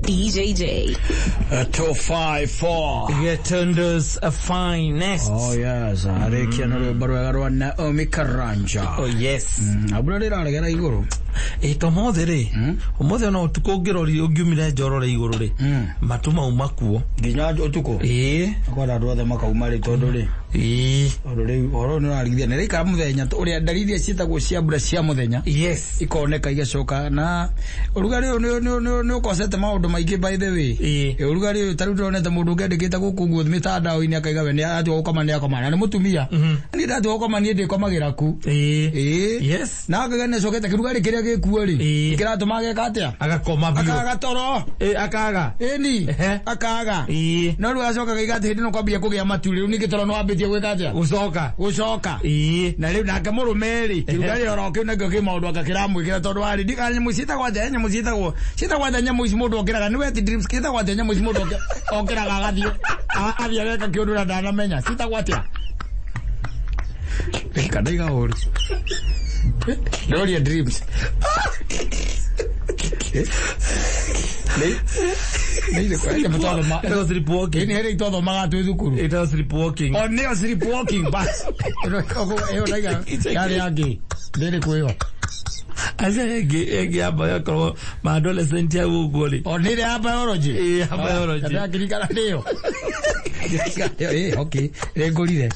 DJJ. 254. Getundu's finest. Oh yes, arĩkia na rwĩmbo rwega rwa Naomi Karanja. Oh, yes. Mbura rĩraregera igũrũ. Ĩ to ũmũthĩ rĩ, ũmũthĩ ona ũtukũ ũngĩrorire ũngiumire nja ũrore igũrũ rĩ, matu mau makuo. Nginya ũtukũ. Ĩĩ. Kwenda andũ othe makauma rĩ tondũ rĩ. Ĩĩ. Tondũ rĩu ũhoro ũyũ nĩ ũrarigithia nĩ rĩikara mũthenya ũrĩa ndariri iria ciĩtagwo cia mbura cia mũthenya. Yes. Ikoneka igacoka na ũrugarĩ ũyũ nĩ ũkocete maũndũ maingĩ by the way. Ĩĩ. Ĩ, ũrugarĩ ũyũ ta rĩu ndĩronete mũndũ ũngĩ andĩkĩte gũkũ ũguo mĩtandao-inĩ akaiga we nĩ atua gũkoma nĩ akoma na nĩ mũtumia. Niĩ ndatua gũkoma niĩ ndĩkomagĩra ku. Ĩĩ. Ĩĩ. Yes. Na akaiga nĩ acokete kĩrugarĩ kĩrĩa gĩkuo rĩ. Ĩĩ. Kĩratũma ageka atĩa? Agakoma biũ. Akaga toro. Ĩĩ akaga. Ĩni. Ehe. Akaga. Ĩĩ. No rĩu acoka akaiga atĩ hĩndĩ ĩno kwambia kũgĩa matu rĩu ningĩ toro nĩ wambĩtie gwĩka atĩa? Gũcoka. Gũcoka. Ĩĩ. Na rĩu nake mũrũme rĩ, kĩrugarĩ oro kĩu nakĩo kĩ maũndũ anga kĩramwĩkĩra tondũ warĩ ndikana nyamũ ciĩtagwo atĩa nyamũ ciĩtagwo atĩa nyamũ ici mũndũ okĩraga nĩ wet dreams ciĩtagwo atĩa nyamũ ici mũndũ okĩraga agathiĩ athiĩ ageka kĩũndũ na ndanamenya ciĩtagwo atĩa? Reka ndaiga ũru. Ndĩroria dreams. Nĩ irĩkũ? Nyamũ twathoma. Ĩtagwo sleepwalking. Ĩĩ nĩ harĩ twathomaga twĩ thukuru. Ĩtagwo sleepwalking. O nĩyo sleepwalking bas. Ĩyo ndaiga yarĩ yangĩ. Ndĩrĩkũ ĩyo? Aca ĩngĩ yamba yakorwo ma adolescent hau ũguo rĩ. O nĩ ĩrĩa ya biology. Ĩĩ ya biology. Ndakirikana nĩyo. Ĩĩ okay. Nĩngũrire.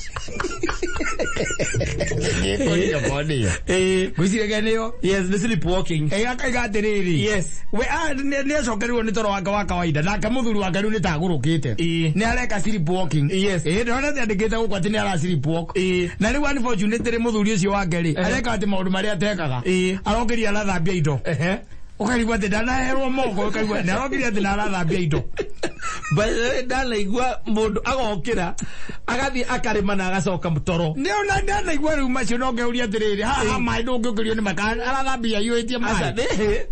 Nĩngũrire ko nĩyo. Ĩĩ. Ngwĩciragia nĩyo. Yes, nĩ sleepwalking. Ĩĩ akaiga atĩrĩrĩ. Yes. We nĩ acokerirwo nĩ toro wake wa kawaida nake mũthuri wake rĩu nĩ tagũrũkĩte. Ĩĩ. Nĩ areka sleepwalking. Yes. Ĩĩ ndĩrona andĩkĩte gũkũ atĩ nĩ ara sleepwalk. Ĩĩ. Na rĩu unfortunately mũthuri ũcio wake rĩ areka atĩ maũndũ marĩa atekaga. Ĩĩ. Arokĩria arathambia indo. Ehe. Ũkaigua atĩ ndanaherwo moko ũkaigua nĩ arokĩria atĩ narathambia indo. By the way, ndanaigua mũndũ agokĩra agathiĩ akarĩma na agacoka toro. Nĩ ona ndanaigua rĩu macio no ngeuria atĩrĩrĩ haha maĩ ndũngĩũkĩrio nĩ maka arathambia aiyũrĩtie Aca maĩ.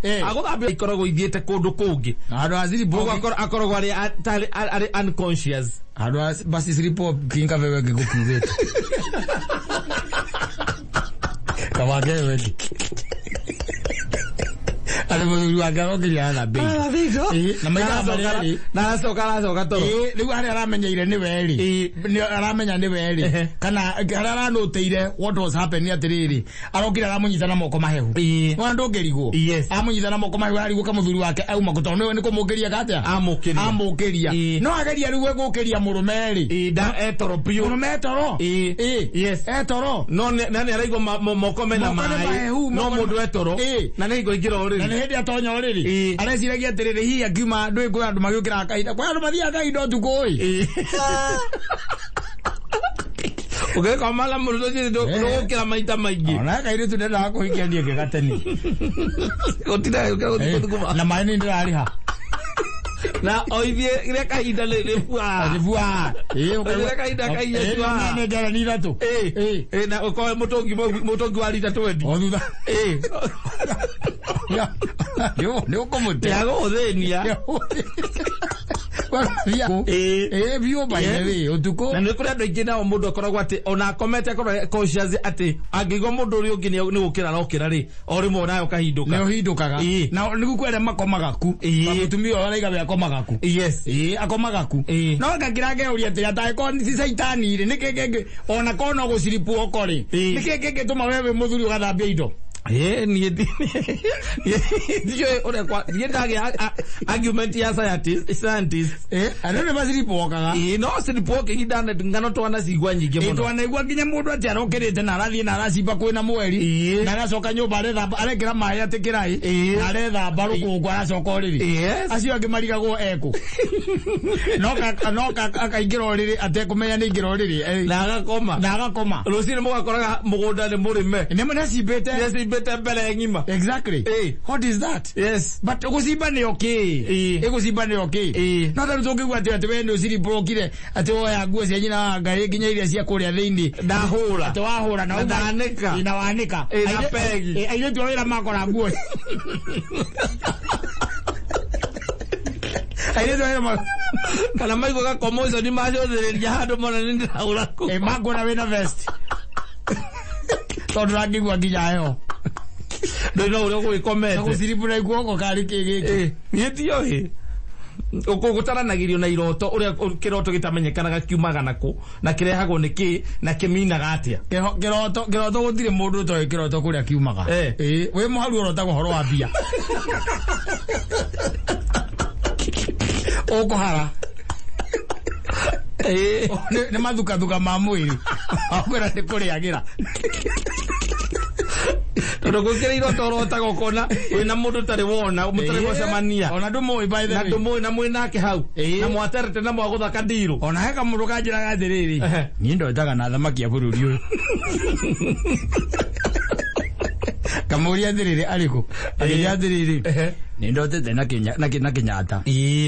nĩ agũthambia ikoragwo ithiĩte kũndũ kũngĩ. Handũ ha Koguo sleepwalking. akoragwo arĩ unconscious. Handũ ha basi sleepwalking kabe wenge gũkiugĩte. Kabake wenge. Arĩ mũthuri wake arokĩria arathambia indo. Ĩĩ, na maitha marĩa Na aracoka aracoka toro. Ĩĩ, rĩu harĩa aramenyeire nĩ we rĩ Ĩĩ. nĩ aramenya nĩ we rĩ Ehe. kana harĩa aranũtĩire what was happening atĩrĩrĩ arokire aramũnyita na moko mahehu Ĩĩ. Wona ndũngĩrigwo Yes. amũnyita na moko mahehu arigwo kamũthuri wake auma kũ tondũ nĩwe nĩ kũmũkĩria gatĩa Amũkĩria. amũkĩria Ĩĩ. no ageria rĩu gũkĩria mũrũme rĩ Ĩĩ, nda etoro biũ. mũrũme etoro Ĩĩ. Ĩĩ. Yes. Etoro No na nĩ araigua moko mena Moko nĩ maĩ. mahehu, No moko nĩ- mũndũ etoro. Ĩĩ. Na nĩ hingo aingĩra na ũrĩrĩ. nĩ hĩndĩ atonya ũrĩrĩ Ĩĩ. areciragia atĩrĩrĩ hihi akiuma ndũĩ kwĩ andũ magĩũkĩraga kahinda kwĩ andũ mathiaga kahinda ũtukũ ĩ Ĩĩ. Ũgĩkoma na mũndũ ũcio ndũgũkĩra maita maingĩ. Ona kairĩtu ndendaga kũhikia niĩ ngĩgateni. Gũtirĩ gũkĩra gũtukũ. Na maĩ nĩ ndĩrarĩha. Na oithie rĩa kahinda nĩ rĩbua. Rĩbua. Ĩĩ Rĩrĩa kahinda kainya cua. Nĩ ngerani ithatũ. Ĩĩ. Ĩĩ. Ĩĩ, na ũkoe mũtũngi wa rita 20. O thutha. Ĩĩ. Nĩ ũkũmũte. Nĩagũgũthĩnia. Ĩĩ. Ĩĩ biũ by the way ũtukũ. Na nĩ kũrĩ andũ aingĩ nao mũndũ akoragwo atĩ ona akomete akorwo conscious atĩ angĩigua mũndũ ũrĩa ũngĩ nĩ gũkĩra arokĩra rĩ o rĩmwe nayo ũkahindũka. Nĩ ũhindũkaga. Ĩĩ. Na nĩguo kwĩ arĩa makomaga ku. Ĩĩ. Na mũtumia ũyũ araiga we akomaga ku. Yes. Ĩĩ akomaga ku. Ĩĩ. No ngakĩra ngeuria atĩrĩ atangĩkorwo nĩ ti caitani rĩ nĩkĩ kĩngĩ ona korwo no gũciripwo rĩ Ĩĩ. nĩkĩ kĩngĩtũma we wĩ mũthuri ũgathambia indo? Ĩĩ niĩ ndiũĩ ũrĩa kwa niĩ ndagĩa argument ya scientist. Ĩĩ andũ nĩ maciripwokaga. Ĩĩ no sleepwalking ndana ngano twanacigua nyingĩ Ĩĩ mũno. twanaigua nginya mũndũ atĩ arokĩrĩte na arathiĩ na aracimba kwĩna mweri Ĩĩ. na aracoka nyũmba arethamba arekĩra maĩ atĩ kĩraĩ Ĩĩ. na arethamba rũkũngũ aracoka ũrĩrĩ. Yes. Acio angĩ marigagwo ekũ. No akaingĩra ũrĩrĩ atekũmenya nĩ aingĩra ũrĩrĩ. Na agakoma. Na agakoma. Rũcinĩ mũgakoraga mũgũnda nĩ mũrĩme. Nĩ nĩacimbĩte. Nĩacimbĩte mbere ng'ima. Exactly. Ĩĩ. What is that? Yes. But gũcimba nĩ okay. Ĩĩ. Ĩ gũcimba nĩ okay. Ĩĩ. No tarĩu tũngĩigua atĩ atĩ we nĩ ũciribũkire atĩ woya nguo cia nyina wa Ngai nginya iria cia kũrĩa thĩinĩ. Ndahũra. Atĩ wahũra na Na ndanĩka. Ĩ, na wanĩka. Ĩ, na pegi. Ĩ, airĩtu a wĩra makora nguo. Airĩtu a wĩra Kana maigua gakomoco nĩ macũthĩrĩria handũ mona nĩ ndĩrahũra kũ. Ĩ, makuona wĩna vest. Tondũ ndangĩigua nginya heho. Ndũĩ no ũrĩa ũgũgĩkomete. Na gũciribũra guoko karĩ kĩ gĩkĩ. Ĩ, niĩ ndioĩ. Gũtaranagĩrio na iroto ũrĩa kĩroto gĩtamenyekanaga kiumaga nakũ na kĩrehagwo nĩ kĩ na kĩminaga atĩa. Kĩroto gũtirĩ mũndũ ũtoĩ kĩroto kũrĩa kiumaga. Ĩĩ, wĩ mũharu ũrotaga ũhoro wa mbia. Ũkũhara. Nĩ mathukathuka ma mwĩrĩ. Akwĩra nĩ kũrĩagĩra. Tondũ gũkĩrĩ iroto ũrotaga ũkona wĩna mũndũ ũtarĩ wona, mũtarĩ mwacemania. Ona ndũmũĩ by the Na way. ndũmũĩ na mwĩ nake hau. Na mwaterete na mwagũtha kandirũ. Ona he kamũndũ kanjĩraga atĩrĩrĩ, niĩ ndotaga na thamaki a bũrũri ũyũ. Kamũria atĩrĩrĩ arĩkũ? Akĩnjĩra atĩrĩrĩ, nĩ ndotete na na Kenyatta.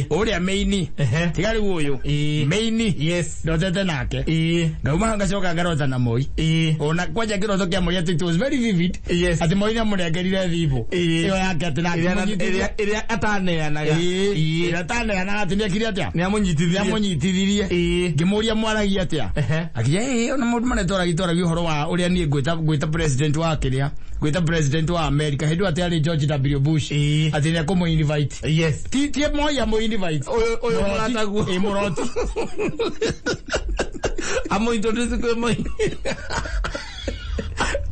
Ũrĩa meini. Tiga rĩu ũyũ. Meini. Yes. Ndotete nake. Ngauma hau ngacoka ngarota na Moi. Ona kwanja kĩroto kĩa Moi atĩ it was very vivid. Yes. Atĩ Moi nĩamũnengerire thibũ. Ĩyo yake atĩ na akĩmũnyitithia. Ĩrĩa ataneanaga. Ĩrĩa ataneanaga atĩ nĩekire atĩa? Nĩamũnyitithirie. Nĩamũnyitithirie. Ngĩmũria mwaragia atĩa? Akĩnjĩra ĩĩ ona maũndũ marĩa twaragia twaragia ũhoro wa ũrĩa niĩ ngwĩta president wa kĩrĩa, ngwĩta president wa America hĩndĩ ĩyo atĩ arĩ George W Bush. Atĩ nĩekũmũ invite. Yes. Ti Moi amũ invite. Ũyũ Mũroti. mũrataguo. Ĩĩ mũroti. Amũ introduce kwĩ Moi.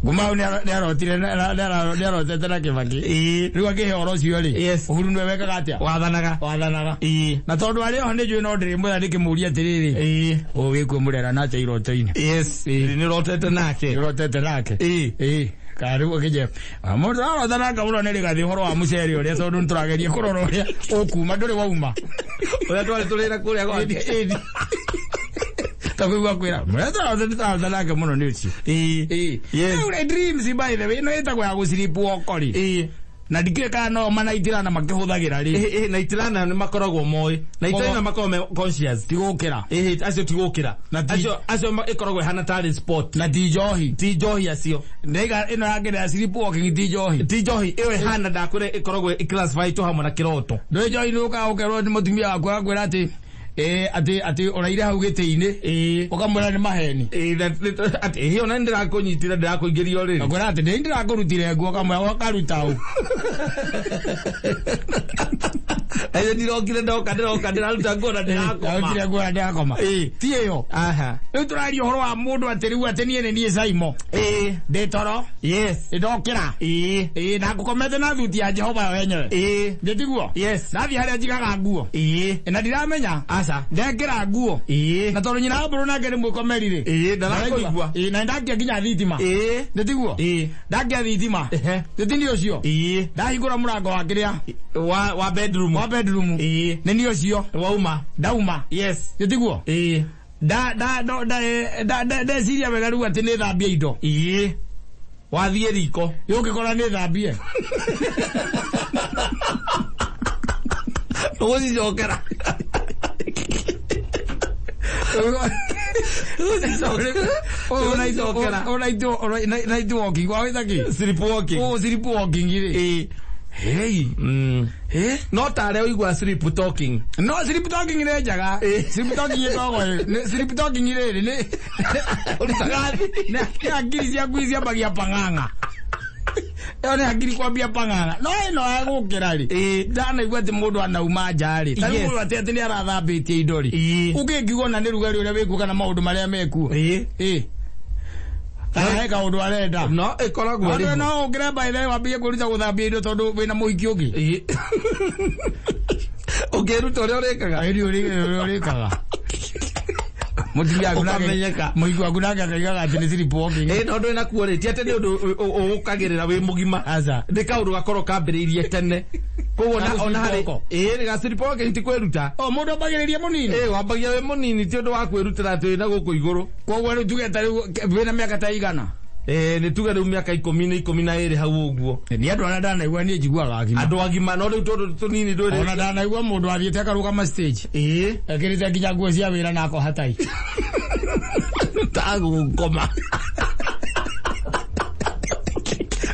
Nguma hau nĩarotire nĩarotete na Kibaki. Rĩu akĩhe ũhoro ũcio rĩ. Yes. Uhuru nĩwe wekaga atĩa? Wathanaga. Wathanaga. Na tondũ arĩ oho nĩnjũĩ no ndĩrĩmwĩra ndĩkĩmũria atĩrĩrĩ. Ũũ wĩkuo mũrera nake iroto-inĩ. Yes. Nĩũrotete nake. Nĩũrotete nake. Kana rĩu ũkĩnjĩra, mũndũ ararota nake mũno nĩ rĩgathĩ ũhoro wa mũcere ũrĩa tondũ nĩtũrageria kũrora ũrĩa ũkuma ndũrĩ wauma. Ũrĩa twarĩ tũrĩra kũrĩa gwake. Ĩni. Ta kũigua kwĩra, mũrĩa tũrarota nake mũno nĩ ũcio. Yes. Rĩu dreams by the way, ĩno ĩtagwo ya gũ-sleep walk rĩ. Na ndikĩũĩ kana no manaitirana makĩhũthagĩra rĩ. Na itirana nĩ makoragwo moĩ. Na itirana makoragwo me conscious. Ti gũkĩra. Acio ti gũkĩra. Na ti- Acio ĩkoragwo ĩhana tarĩ sport. Na ti njohi. Ti njohi acio. Ndaiga ĩno ya kĩrĩa sleep walking ti njohi. Ti njohi ĩyo ĩhana ndakwĩra ĩkoragwo ĩclassified hamwe na kĩroto. Ndũĩ njohi nĩ ũkaga ũkerwo nĩ mũtumia waku agakwĩra atĩ atĩ ũraire hau gĩtĩ-inĩ. Ũkamwĩra nĩ maheni. Atĩ ona nĩndĩrakũnyitire ndĩrakũingĩria ũrĩrĩ. Akwĩra atĩ nĩ ndĩrakũrutire nguo ũkamwĩra ũkaruta ũ. Acio ndirokire ndoka ndĩroka ndĩraruta nguo na ndĩrakoma. Ndarutire nguo na ndĩrakoma. Ti ĩyo. Rĩu tũraria ũhoro wa mũndũ atĩ rĩu atĩ niĩ nĩ niĩ Saimo. Ndĩ toro. Yes. Ndokĩra. Na ngũkomete na thuti ya Jehova yo yenyewe. Nĩ tiguo? Yes. Ndathiĩ harĩa njigaga nguo. Na ndiramenya. Aca. Ndekĩra nguo. Na tondũ nyina wa mbũrũ nake nĩ mwĩkomeri rĩ. Ndarakũigua. Na ndakia nginya thitima. Nĩ tiguo? Ndakia thitima. Nĩ ti niĩ ũcio? Ndahingũra mũrango wa kĩrĩa? Wa bedroom. Wa bedroom. Nĩ niĩ ũcio. Wauma. Ndauma. Yes. Nĩ tiguo? Ndeciria wega rĩu atĩ nĩ thambie indo. Wathiĩ riko. Yũngĩkora nĩ thambie. Ũgũcicokera. Night walking. Wawĩta kĩ? Sleep walking. Oh, sleep walking rĩ. Hey. No tarĩa ũigua sleep talking. No sleep talking nĩ njega. Sleep talking ĩkoragwo ĩ- sleep talking rĩrĩ nĩ Ũrutaga thĩ. nĩ hakiri ciaku ciambagia pang'ang'a. Ĩyo nĩ hakiri kwambia pang'ang'a. No ĩno ya gũkĩra rĩ. Ndanaigua atĩ mũndũ anauma nja rĩ. Ta rĩu Yes. mũndũ atĩ atĩ nĩ arathambĩtie indo rĩ. Ũngĩngiuga ona nĩ rugarĩ ũrĩa wĩkuo kana maũndũ marĩa mekuo. Kana he kaũndũ arenda. No ĩkoragwo Andũ ĩrĩ. no ũkĩre by the way wambie kwĩruta gũthambia indo tondũ wĩna mũhiki ũngĩ. Ũngĩruta ũrĩa ũrĩkaga. Ĩri ũrĩa ũrĩkaga. Mũtumia waku nake Ũkamenyeka. mũhiki waku nake akaigaga atĩ nĩ sleep walking. No ndũrĩ nakuo rĩ, ti atĩ nĩ ũndũ ũũkagĩrĩra wĩ mũgima. Aca. Nĩ kaũndũ gakorwo kambĩrĩirie tene. Koguo Ga ona harĩ gũsleepwalk. Ga sleepwalking ti kwĩruta. O mũndũ ambagĩrĩria mũnini. Wambagia wĩ mũnini ti ũndũ wa kwĩrutĩra atĩ wĩna gũkũ igũrũ. Koguo rĩu tuge ta rĩu wĩna mĩaka ta igana. Nĩ tuge rĩu mĩaka ikũmi na 12 hau ũguo. Nĩ andũ arĩa ndanaigua niĩ njiguaga agima. Andũ agima no rĩu tondũ tũnini ndũrĩ. Ona ndanaigua mũndũ athiĩte akarũgama stage. Ekĩrĩte nginya nguo cia wĩra na akoha tai. Tagũkoma.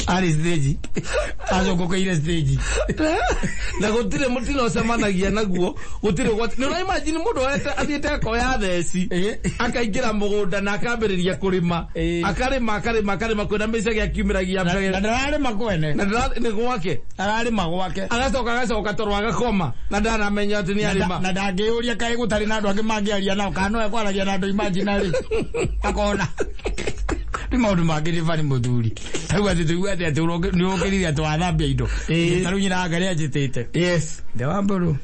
Arĩ stage. Acũngũkĩire stage. Na gũtirĩ mũtino ũcemanagia naguo, gũtirĩ ũgwati. Nĩ ũraimagine mũndũ oete athiĩte akoya theci, akaingĩra mũgũnda na akambĩrĩria kũrĩma, akarĩma akarĩma akarĩma, kwĩna mĩcege akiumĩragia Na mbere. ndararĩma kwene. Na nĩ gwake. Ararĩma gwake. Agacoka agacoka toro agakoma na ndanamenya atĩ nĩ arĩma. Na ndangĩyũria kaĩ gũtarĩ na andũ angĩ mangĩaria nao, kana no ekwaragia na andũ imaginary. Akona nĩ maũndũ mangĩ nĩ bani mũthuri. Tarĩu atĩ tũigue atĩ atĩ nĩ ũrokĩrire atĩ wathambia indo. Tarĩu nyina Ngarĩ anjĩtĩte. Yes. Ndĩ wa mbũrũ.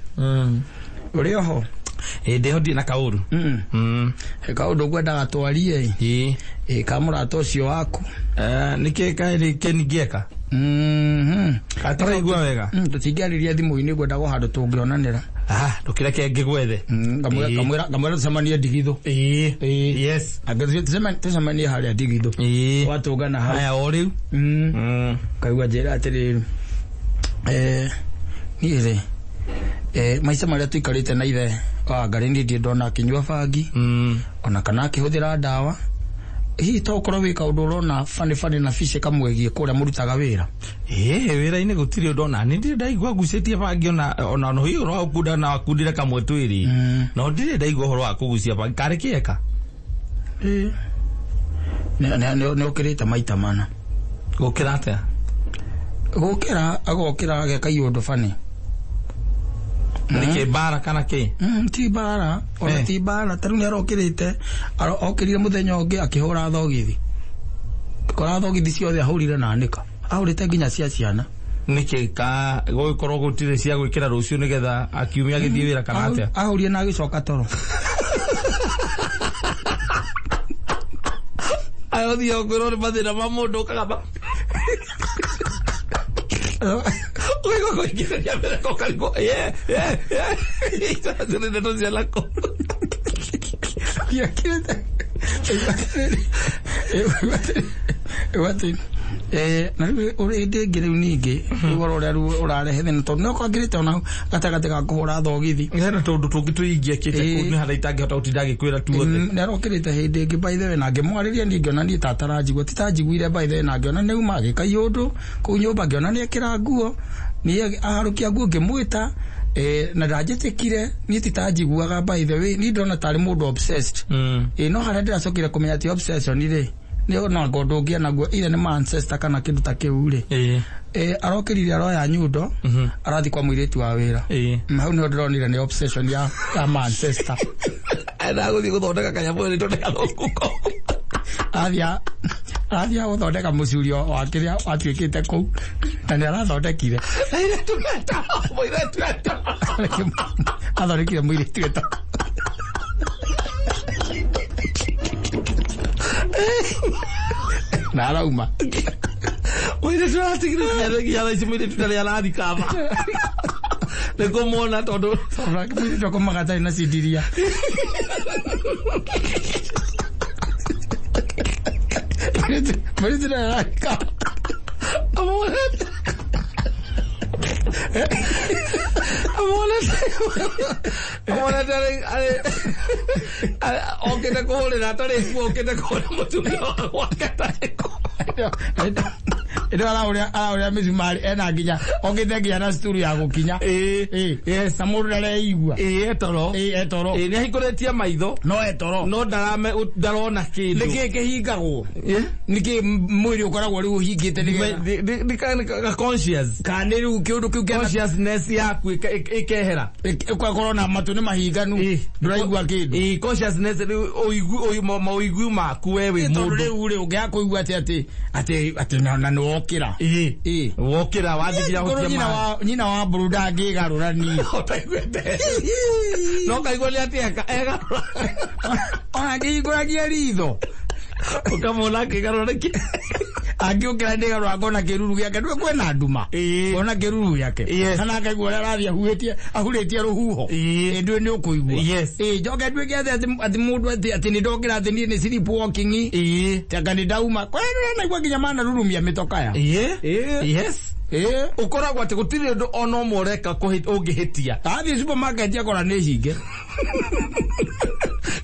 Ũrĩ oho? Ĩ, ndĩho, ndirĩ na kaũru. He kaũndũ ngwendaga twarie. Ĩ. Ĩ, ka mũrata ũcio waku. Nĩkĩ kaĩ kĩningĩeka? Ataraigua wega. Tũtingĩarĩria thimũ-inĩ, ngwendaga o handũ tũngĩonanĩra. Ah, ndũkĩreke ngĩgwethe. Ngamwĩra ngamwĩra tũcemanie ndigithũ. Ĩ. Yes. Angĩthiĩ tũcemanie harĩa ndigithũ. Ĩ. Twatũngana hau. Haya, o rĩu. Kaigua njĩra atĩrĩrĩ, niĩ rĩ, maica marĩa tũikarĩte na ithe wa Ngarĩ, niĩ ndirĩ ndona akĩnyua bangi ona kana akĩhũthĩra ndawa. Hihi to ũkorwo wĩ kaũndũ ũrona bani bani na bici kamwegie kũrĩa mũrutaga wĩra? Ĩ, wĩra-inĩ gũtirĩ ũndũ, ona nĩ ndirĩ ndaigua ngucĩtie bangi, ona no hihi ũhoro wa gũkunda na wakundire kamwe twĩrĩ, no ndirĩ ndaigua ũhoro wa kũgucia bangi karĩ kĩeka. Nĩ ũkĩrĩte maita mana. Gũkĩra atĩa? Gũkĩra agokĩra ageka iũndũ bani. Nĩkĩ, mbara kana kĩ? Ti mbara ona. Ti mbara. Ta rĩu nĩ arokĩrĩte, okĩrire mũthenya ũngĩ akĩhũra thogithi, kora thogithi ciothe ahũrire na anĩka, ahũrĩte nginya cia ciana. Nĩkĩ, ka gũgĩkorwo gũtirĩ cia gwĩkĩra rũciũ nĩgetha akiumia agĩthiĩ wĩra kana atĩa? Ahũrire na agĩcoka toro. Ayo thiĩ ũkwĩrwo nĩ mathĩna ma mũndũ ũkagamba ũkaigua kũingĩrĩria mbere ũkarigwo ye ye ye icacĩrĩ ndeto cia nako. Gĩakĩrĩte atĩ na rĩu hĩndĩ ĩngĩ rĩu ningĩ rĩu ũhoro ũrĩa rĩu ũrarehe thĩna, tondũ nĩ kwangĩrĩte ona gatagatĩ ga kũhũra thogithi. Hena tũndũ tũngĩ tũingĩakĩte kũu, nĩ harĩa itangĩhota gũtinda ngĩkwĩra tuothe. Nĩ arokĩrĩte hĩndĩ ĩngĩ, by the way, na ngĩmwarĩria niĩ ngĩona niĩ ta ataranjigua, ti ta njiguire, by the way, na ngĩona nĩ uma agĩka iũndũ kũu nyũmba, ngĩona nĩ ekĩra nguo, niĩ aharũkia nguo, ngĩmwĩta na ndanjĩtĩkire. Niĩ ti ta njiguaga, by the way, niĩ ndona tarĩ mũndũ obsessed. No harĩa ndĩracokire kũmenya atĩ obsession rĩ, nĩ ona anga ũndũ ũngĩ naguo either nĩ ma ancestor kana kĩndũ ta kĩu rĩ. Arokĩrire aroya nyundo, arathiĩ kwa mũirĩtu wa wĩra. Hau nĩho ndĩronire nĩ obsession ya ma ancestor. Endaga gũthiĩ gũthondeka kanyamũ nĩ tondũ gathũku ko. Arathiĩ gũthondeka mũcurio wa kĩrĩa watuĩkĩte kũu, na nĩ arathondekire. Airĩtu meta mũirĩtu eta. Athondekire mũirĩtu eta. Na arauma. Mũirĩtu aratigire ciana nginya thaa ici, mũirĩtu ndarĩ ararikaba nĩ kũmuona tondũ Mũirĩtu akomaga atarĩ na cindiria. Mũirĩtu ndarĩ ararikaba. Amuonete amuonete amuonete arĩ okĩte kũhũrĩra atarĩ kuo, okĩte kũhũra mũtumia wa gwake atarĩ kuo. Ĩndĩ arahũrĩra mĩcumarĩ ena nginya okĩte nginya na cuturu ya gũkinya. Yes. Na mũndũ ndareigua. Ĩĩ, etoro. Ĩĩ, etoro. Ĩĩ, nĩ ahingũrĩtie maitho. No etoro. No ndarame ndarona kĩndũ. Nĩkĩ kĩhingagwo? Nĩkĩ mwĩrĩ ũkoragwo rĩu ũhingĩte nĩgetha Conscious. Kana nĩ rĩu kĩũndũ kĩu kĩana Consciousness yaku ĩkehera. Ũgakorwo na matũ nĩ mahinganu, ndũraigua kĩndũ. Ĩĩ, consciousness rĩu ũigu maku we wĩ Tondũ mũndũ. Rĩu rĩ, ũngĩaga kũigua atĩ atĩ atĩ atĩ na nĩ wokĩra. Ĩĩ. Wokĩra wathiĩ nginya Korwo gũtia nyina maĩ. wa nyina wa mbũrũ ndangĩgarũra niĩ. Ũtaiguĩte no kaigua nĩ atĩ egarũra. Ona angĩhingũragia ritho. Ũkamwona akĩgarũra nĩkĩ. Angĩũkĩra ndĩgarũra ngona kĩruru gĩake, ndũĩ kwĩna nduma. Ngona kĩruru gĩake. Kana akaigua ũrĩa arathiĩ ahuhĩtie ahurĩtie rũhuho. Ĩĩ. Ndũĩ nĩ ũkũigua. Yes. Ĩĩ, njoke nduĩke atĩ atĩ mũndũ atĩ nĩ ndokĩra, atĩ niĩ nĩ sleep walking. Anga nĩ ndauma kwĩ naigua nginya manarurumia mĩtokaya. Ĩĩ. Ĩĩ. Yes. Ĩĩ. Ũkoragwo atĩ gũtirĩ ũndũ ona ũmwe ũreka ũngĩhĩtia. Athiĩ supermarket akora nĩ hinge.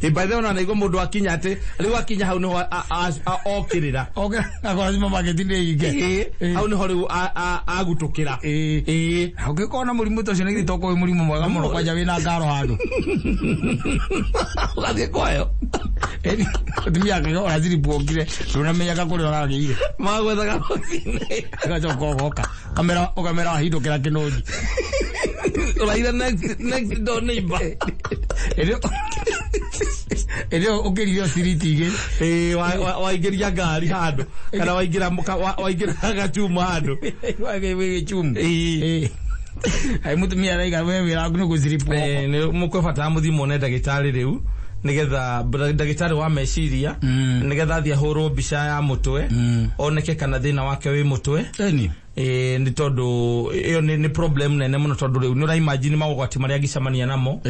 By the way, ona naigua mũndũ akinya atĩ rĩu akinya hau nĩho okĩrĩra. Okĩra akora supermarket nĩ hinge. Hau nĩho rĩu agutũkĩra. Ũngĩkorwo na mũrimũ ta ũcio nĩ githĩ to ũkorwo wĩ mũrimũ mwega mũno kwanja wĩna ngaro handũ. Ũgathiĩ kwayo. Mũtumia akauga ũraciribwokire ndũnamenyaga kũrĩa ũragĩire. Magwethaga rũcinĩ. Ũgacoka ũgoka kamera ũkamera wahindũkĩra kĩnũthi. Ũraire next door neighbor. Ĩrĩ ũkĩrire ciriti igĩrĩ. Ĩĩ waingĩria ngari handũ kana waingĩra waingĩra gacuma handũ. Gĩchumu. Ĩĩ. Ai mũtumia araiga we wĩra waku nĩ gũciribwo. Nĩ mũkũbatara mũthiĩ muone ndagĩtarĩ rĩu nigetha ndagĩtarĩ wa meciria nigetha athiĩ ahũrwo mbica ya mũtwe oneke kana thĩna wake wĩ mũtwe. Ĩni. Nĩ tondũ ĩyo nĩ problem nene mũno tondũ rĩu nĩ ũraimagine maũgwati marĩa angĩcemania namo.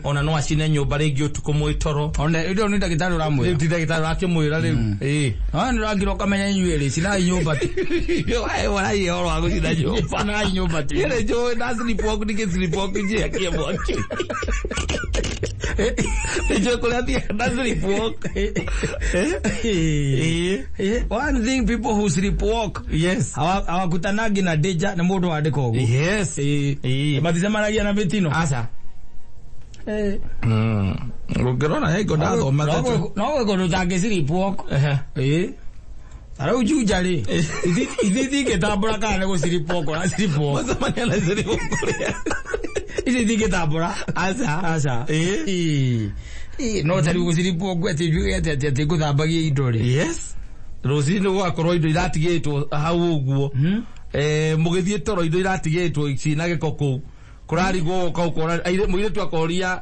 Ona no acine nyũmba rĩngĩ ũtukũ mwĩ toro. Ona ĩrĩa nĩ ndagĩtarĩ ũramwĩra. Rĩu ti ndagĩtarĩ ũrakĩmwĩra rĩu. Ĩĩ. Ah, nĩ ũrangira ũkamenya inyuĩ rĩ cinai nyũmba ti. Ũraiya ũhoro wa gũcina nyũmba. Cinai nyũmba ti. Niĩ nĩ njũĩ nda sleepwalk ningĩ sleepwalk njiakie mwaki. Nĩ njũĩ kũrĩa thiaga nda sleepwalk. Ĩĩ. One thing people who sleepwalk Yes. hawakutanagi na danger nĩ mũndũ wandĩka ũguo. Yes. Ĩĩ. Maticemanagia na mĩtino. Aca. Ũngĩrora hingo ndathoma. No gwĩkwo ndũtangĩ sleepwalk. Ĩĩ. Ta rĩu Juja rĩ, ithi itingĩtambũra kana nĩ gũ sleepwalk ũra sleepwalk. Macemania na sleepwalk kũrĩa. Ici itingĩtambũra. Aca. Aca. Ĩĩ. Ĩĩ. No ta rĩu gũ sleepwalk atĩ njuge atĩ ngũthambagia indo rĩ. Yes. Rũcinĩ gũgakorwo indo iratigĩtwo hau ũguo. Mũgĩthiĩ toro indo iratigĩtwo ciĩna gĩko kũu. Kũrarigwo ũka ũkora mũirĩtu akoria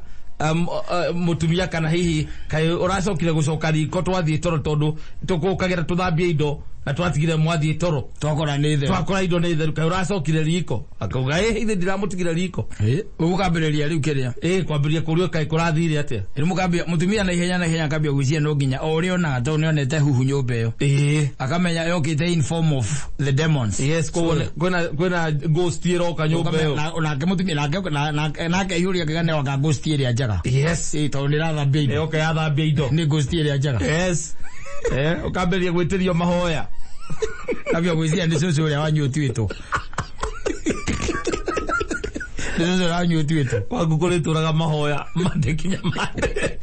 mũtumia kana hihi kaĩ ũracokire gũcoka riko twathiĩ toro tondũ tũkũkagĩra tũthambie indo na twatigire mwathiĩ toro. Twakora nĩ theru. Twakora indo nĩ theru kaĩ ũracokire riko. Akauga ĩ ithe ndiramũtigire riko. Ĩĩ. Ũgũkambĩrĩria rĩu kĩrĩa. Ĩ kwambĩrĩria kũrio kaĩ kũrathire atĩa. Rĩu mũkambia mũtumia na ihenya akambia gwĩciria no nginya o ũrĩa onaga tondũ nĩonete huhu nyũmba ĩyo. Ĩĩ. Akamenya yokĩte in form of the demons. Yes, koguo kwĩna ghost ĩroka nyũmba ĩyo. Nake mũtumia nake aihũria akĩgane wanga ghost ĩrĩa njega. Yes. Ĩĩ tondũ nĩrathambia indo. Ĩyoka yathambia indo. Nĩ ghost ĩrĩa njega. Yes. Ũkambĩrĩria gwĩtĩrio mahoya. Kambia gwĩciria nĩ cũcũ ũrĩa wanyu ũtuĩtwo. Nĩ cũcũ ũrĩa wanyu ũtuĩtwo. Kwaku kũrĩtũraga mahoya mande kinya mande.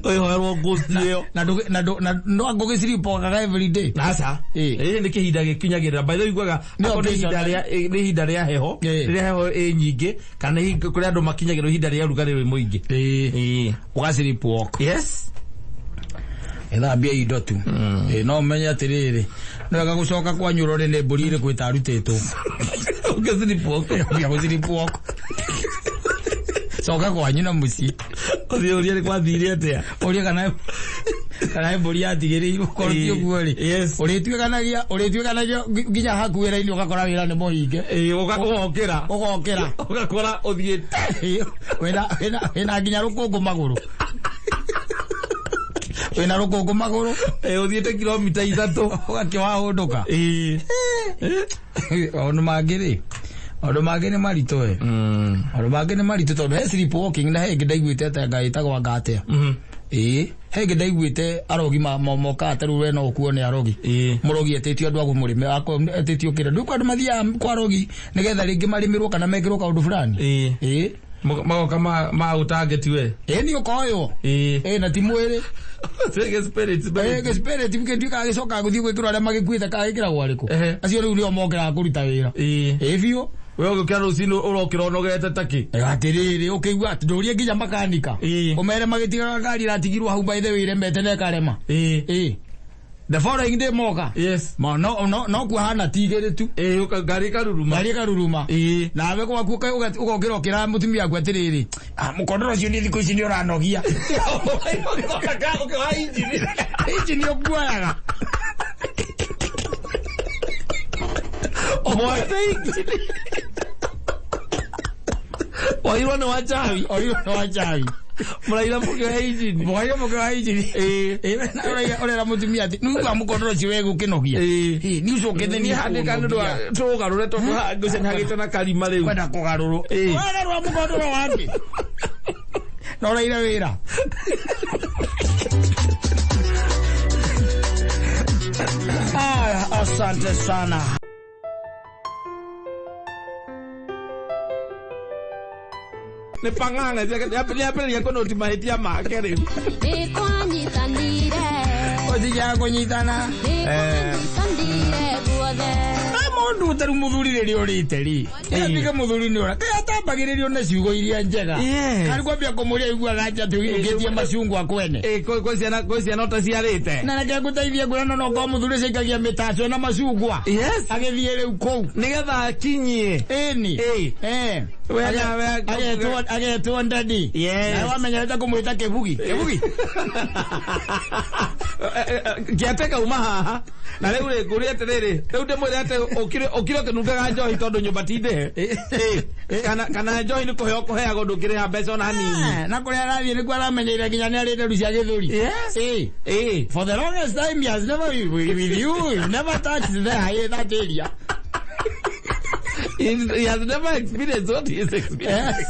Ũĩhoerwo ghost ĩyo. Na no angũgĩ sleepwalkaga every day. Aca. Ĩĩ. Nĩ kĩhinda gĩkinyagĩrĩra. By the way ugaga Nĩ akorwo nĩ ihinda rĩa heho, rĩrĩa heho ĩ nyingĩ kana kũrĩ andũ makinyagĩrwo ihinda rĩa ũrugarĩ wĩ mũingĩ. Ĩĩ. Ũga sleepwalk. Yes. Ĩthambia indo tu. Ĩĩ no ũmenye atĩrĩrĩ nĩ wega gũcoka kwanyu ũrore nĩ mbũri ĩrĩkũ ĩtarutĩtwo. Ũngĩ sleepwalk. Ũngĩ gũ sleepwalk. Coka kwanyu na mũciĩ. Ũthiĩ ũrie nĩ gwathire atĩa. Ũrie kana mbũri yatigĩrĩirwo korwo ti ũguo rĩ. Yes. Ũrĩtuĩkanagia nginya haku wĩra-inĩ ũgakora wĩra nĩ mũhinge. Ĩĩ ũgokĩra. Ũgokĩra. Ũgakora ũthiĩte. Wĩna nginya rũkũngũ magũrũ. Wĩna rũkũngũ magũrũ. Ĩĩ ũthiĩte kilomita 3. Ũgakĩwahũndũka. Ĩĩ. Maũndũ mangĩ rĩ. Maũndũ mangĩ nĩ maritũ ĩ. Maũndũ mangĩ nĩ maritũ tondũ he sleepwalking na he ĩngĩ ndaiguĩte atĩ anga ĩtagwo anga atĩa. Ĩĩ. He ĩngĩ ndaiguĩte arogi mokaga ta rĩu we no ũkuo nĩ arogi. Ĩĩ. Mũrogi etĩtio andũ a kũmũrĩmĩra, etĩtio kĩrĩa. Ndũĩ andũ mathiaga kwa arogi nĩgetha rĩngĩ marĩmĩrwo kana mekĩrwo kaũndũ fulani. Ĩĩ. Ĩĩ. Magoka ma ũtangeti we. Ĩĩ nĩ ũkoywo. Ĩĩ. Ĩĩ na ti mwĩrĩ. Ĩĩ spirit. Ĩĩ spirit kĩndu gagĩcoka gũthiĩ gwĩkĩrwo arĩa magĩkuĩte kagĩkĩragwo arĩkũ. Acio rĩu nĩo mokĩraga kũruta wĩra. Ĩĩ. Ĩĩ biũ. We ũgĩũkĩra rũcinĩ ũrokĩra ũnogete takĩ. Atĩrĩrĩ ũkĩigua atĩ ndũrie nginya makanika. Ĩĩ. Ũmere magĩtigaga ngari ĩratigirwo hau by the way ĩremete na ĩkarema. Ĩĩ. Ĩĩ. The following day moka. Yes. Ma no kuhana ti igĩrĩ tu. Ĩĩ ngari ĩkaruruma. Ngari ĩkaruruma. Ĩĩ. Nawe gwaku ũgokĩra ũkĩra mũtumia waku atĩrĩrĩ, mũkondoro ũcio niĩ thikũ ici nĩ ũranogia. Ũkĩoha injini. Injini ũkuoyaga. Ũmoete injini. Oirwo nĩ wachawi. Oirwo nĩ wachawi. Mũraira mũkĩoya injini. Mũraira mũkĩoya injini. Ĩĩ. Ũrera mũtumia atĩ nĩ mũkondoro ũcio we gũkĩnogia. Ĩĩ. Nĩ ũcokete nĩ handĩka nĩ ũndũ wa tũgarũre tondũ ngũcia nĩ hagĩte na karima rĩu. Kwenda kũgarũrwo. Ĩĩ. Ũragarũra mũkondoro wake. Na ũraire wĩra. Aya, asante sana. Nĩ pang'ang'a nĩambĩrĩria kũnoti mahĩtia make rĩu. Nĩkwanyitanire. Ũthiaga kũnyitana. Nĩkwanyitanire guothe. Mũndũ ũtarĩ mũthuri rĩrĩa ũrĩte rĩ, atuĩke mũthuri nĩ ũra kaĩ atambagĩrĩrio na ciugo iria njega. Yes. Karĩ kwambia kũmũria aiguaga atĩ atĩ ũinũkĩtie macungwa kwene. Ĩ, kwĩ ciana ũtaciarĩte. Na reke ngũteithie ngwĩra no korwo mũthuri ũcio aikagia mĩtaco na macungwa. Yes. Agĩthiĩ rĩu kũu. Nĩgetha akinyie. Ĩni. Ĩ. Eh. Agetwo ndadi. Yes. Nawe wamenyerete kũmwĩta kĩbugi. Kĩbugi. Ngĩate kauma haha na rĩu rĩ ngũrie atĩrĩrĩ, rĩu ndĩmwĩre atĩ ũkire ũkire ũkĩnungaga njohi tondũ nyũmba ti ndĩhe? Ĩ, kana njohi nĩ kũheo kũheagwo, ndũngĩrĩha mbeca ona nini? Eh, na kũrĩa arathiĩ nĩkuo aramenyeire nginya nĩ arĩte ru cia gĩthũri. Yes. Ĩ. Ĩ. For the longest time he has never been with you, he never touched there, that area. He has never experienced what he is experiencing.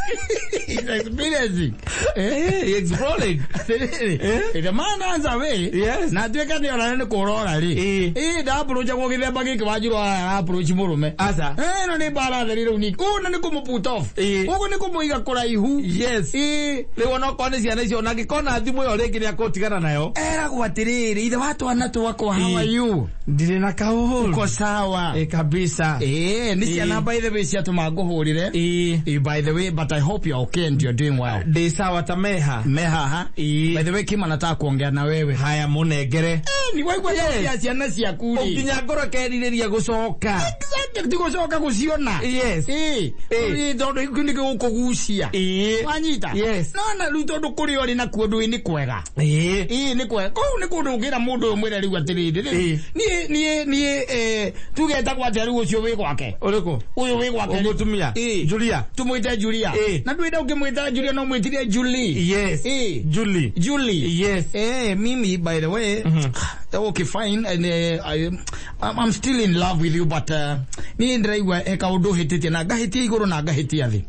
He's experiencing. Eh, he exploring. The man runs away. Yes. Na atuĩka nĩ orare nĩ kũrora rĩ. Ĩ. Ĩ, ndaapproachagwo gĩthemba gĩkĩ wanjirwo approach mũrũme. Aca. Eh, ĩno nĩ mbara theri rĩu ningĩ. Ũũ na nĩ kũmũ put off. Ĩ. Ũguo nĩ kũmũiga kũraihu. Yes. Ĩ. Rĩu ona okorwo nĩ ciana icio, ona angĩkona thimũ ĩyo rĩngĩ nĩ akũtigana nayo. Eragwo atĩrĩrĩ, ithe wa twana twakwa, how are you? Ndirĩ na kaũhũru. Uko sawa? Ĩ, kabisa. Ĩ, nĩ ciana by the way ciatũma ngũhũrĩre. Ĩ. Ĩ, by the way, but I hope you're okay and you're doing well. Ndĩ sawa ta meha. Mehaha. Ĩ. By the way, Kima nataka kuongea na wewe. Haya, mũnengere. Eh, ni waigua Yes. ya ciana ciaku rĩ. Nginya ngoro kerirĩria gũcoka. Exactly, ti gũcoka gũciona. Yes. Ĩ. Ĩ. Ĩ, tondũ kĩu nĩkĩo gũkũgucia. Ĩ. Wanyita? Yes. No na rĩu tondũ kũrĩa ũrĩ nakuo ndũĩ nĩ kwega. Ĩ. Ĩ, nĩ kwega. Kũu nĩ kũndũ ũngĩra mũndũ ũyũ mwĩre rĩu atĩrĩrĩ. Ĩ. Rĩu niĩ tuge etagwo atĩa rĩu ũcio wĩ gwake? Ũrĩkũ? Ũyũ wĩ gwake. Ũgũtumia. Ĩ. Julia. Tumwĩte Julia. Ĩ. Na ndwĩnda ũkĩmwĩta Julia no mwĩtire Julie. Yes. Ĩ. Julie. Julie. Yes. Eh, mimi by the way, okay fine, and I'm still in love with you, but niĩ ndĩraigua he kaũndũ hĩtĩtie na ngahĩtia igũrũ na ngahĩtia thĩ.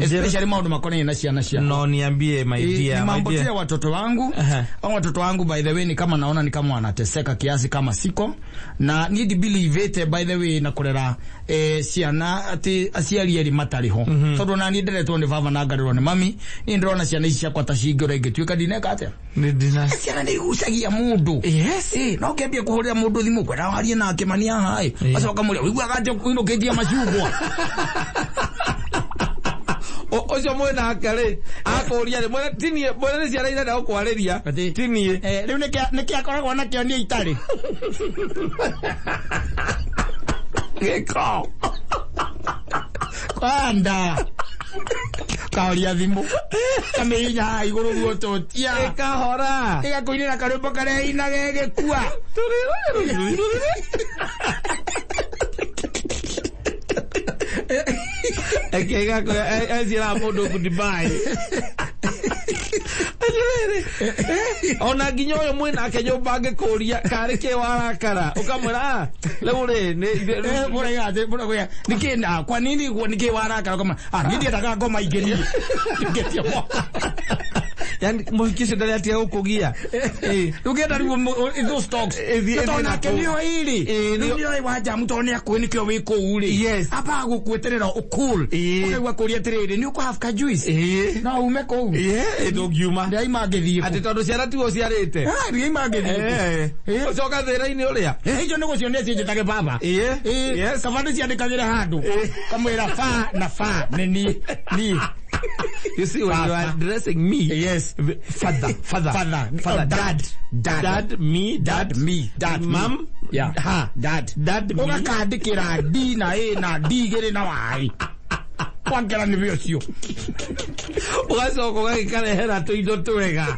Especially maũndũ makonainie na ciana ciakwa. No niambie, my dear. Ni My mambo dear. ya watoto wangu. Aha. Hao watoto wangu by the way ni kama naona ni kama wanateseka kiasi kama siko na ni believe by the way na kurera ciana ati aciari eri matarĩ ho, tondũ na niĩ nderetwo nĩ baba na ngarerwo nĩ mami. Niĩ ndĩrona ciana ici ciakwa ta cingĩũra ingĩtuĩka ndineka atĩa. Nĩ ndina. Ciana nĩ igucagia mũndũ. Yes. Eh, no kĩambia kũhũrĩra mũndũ thimũ kwenda warie nake mania haĩ, acoka mũrĩa ũiguaga atĩ ũinũkĩtie macungwa. Ũcio mwĩ nake rĩ akũria rĩ, mwĩre tinie, mwĩre nĩ ciana irenda gũkwarĩria. Atĩ? Tinie. Eh, rĩu nĩkĩ akoragwo nakĩo niĩ itarĩ? Gĩko. Kwanda kahoria thimũ kamĩhinya haha igũrũ ruototia. Ĩkahora. Ĩgakũinĩra karwĩmbo karĩa inage gĩkua. Eciĩraga mũndũ goodbye. Atĩrĩrĩ, ona nginya ũyũ mwĩ nake nyũmba angĩkũria karĩ kĩ warakara, ũkamwĩra, "Ah, rĩu rĩ Eh, mũraiga atĩ mũraiga nĩkĩ na kwa nini guo nĩkĩ warakara kama ah niĩ ndiendaga ngoma ingĩ niĩ ngĩtie mwaka. Yani mũhiki ũcio ndarĩ atiga gũkũgia. Ĩ. Rĩu ngĩenda rĩu those talks. Ĩthiĩ tondũ na nake kũu. nĩoĩ rĩ. Ĩ, Rĩu nĩoĩ wa njamu tondũ nĩ akũĩ nĩkĩo wĩ kũu rĩ. Yes. Amba gũgweterera ũcool. Ĩ. Ũkaigua kũria atĩrĩrĩ, nĩ ũkũ have ka juice? Ĩ. No ume kũu? Ĩ, ndũngiuma. Ndĩraima ngĩthiĩ Atĩ kũ? tondũ ciana tiwe ũciarĩte. Ah, ndĩraima ngĩthiĩ kũ? Eh, ũcoka thĩna-inĩ ũrĩa. Eh, icio nĩ gũcionia ciĩnjĩtage baba. Ĩ. Ĩ, Yes. kaba ndĩciandĩkagĩre handũ. Ĩ. Kamwĩra fa na fa nĩ niĩ niĩ. You see, when you are addressing me, Yes. Father, father, Father. father, Oh, dad, dad. dad, me, dad, Me, dad, me. mom, Yeah. ha, Dad. dad, me. Ũgakandĩkĩra D na A na D igĩrĩ na Y. Wangera nĩ we ũcio. Ũgacoka ũgagĩkarehera tũindo twega.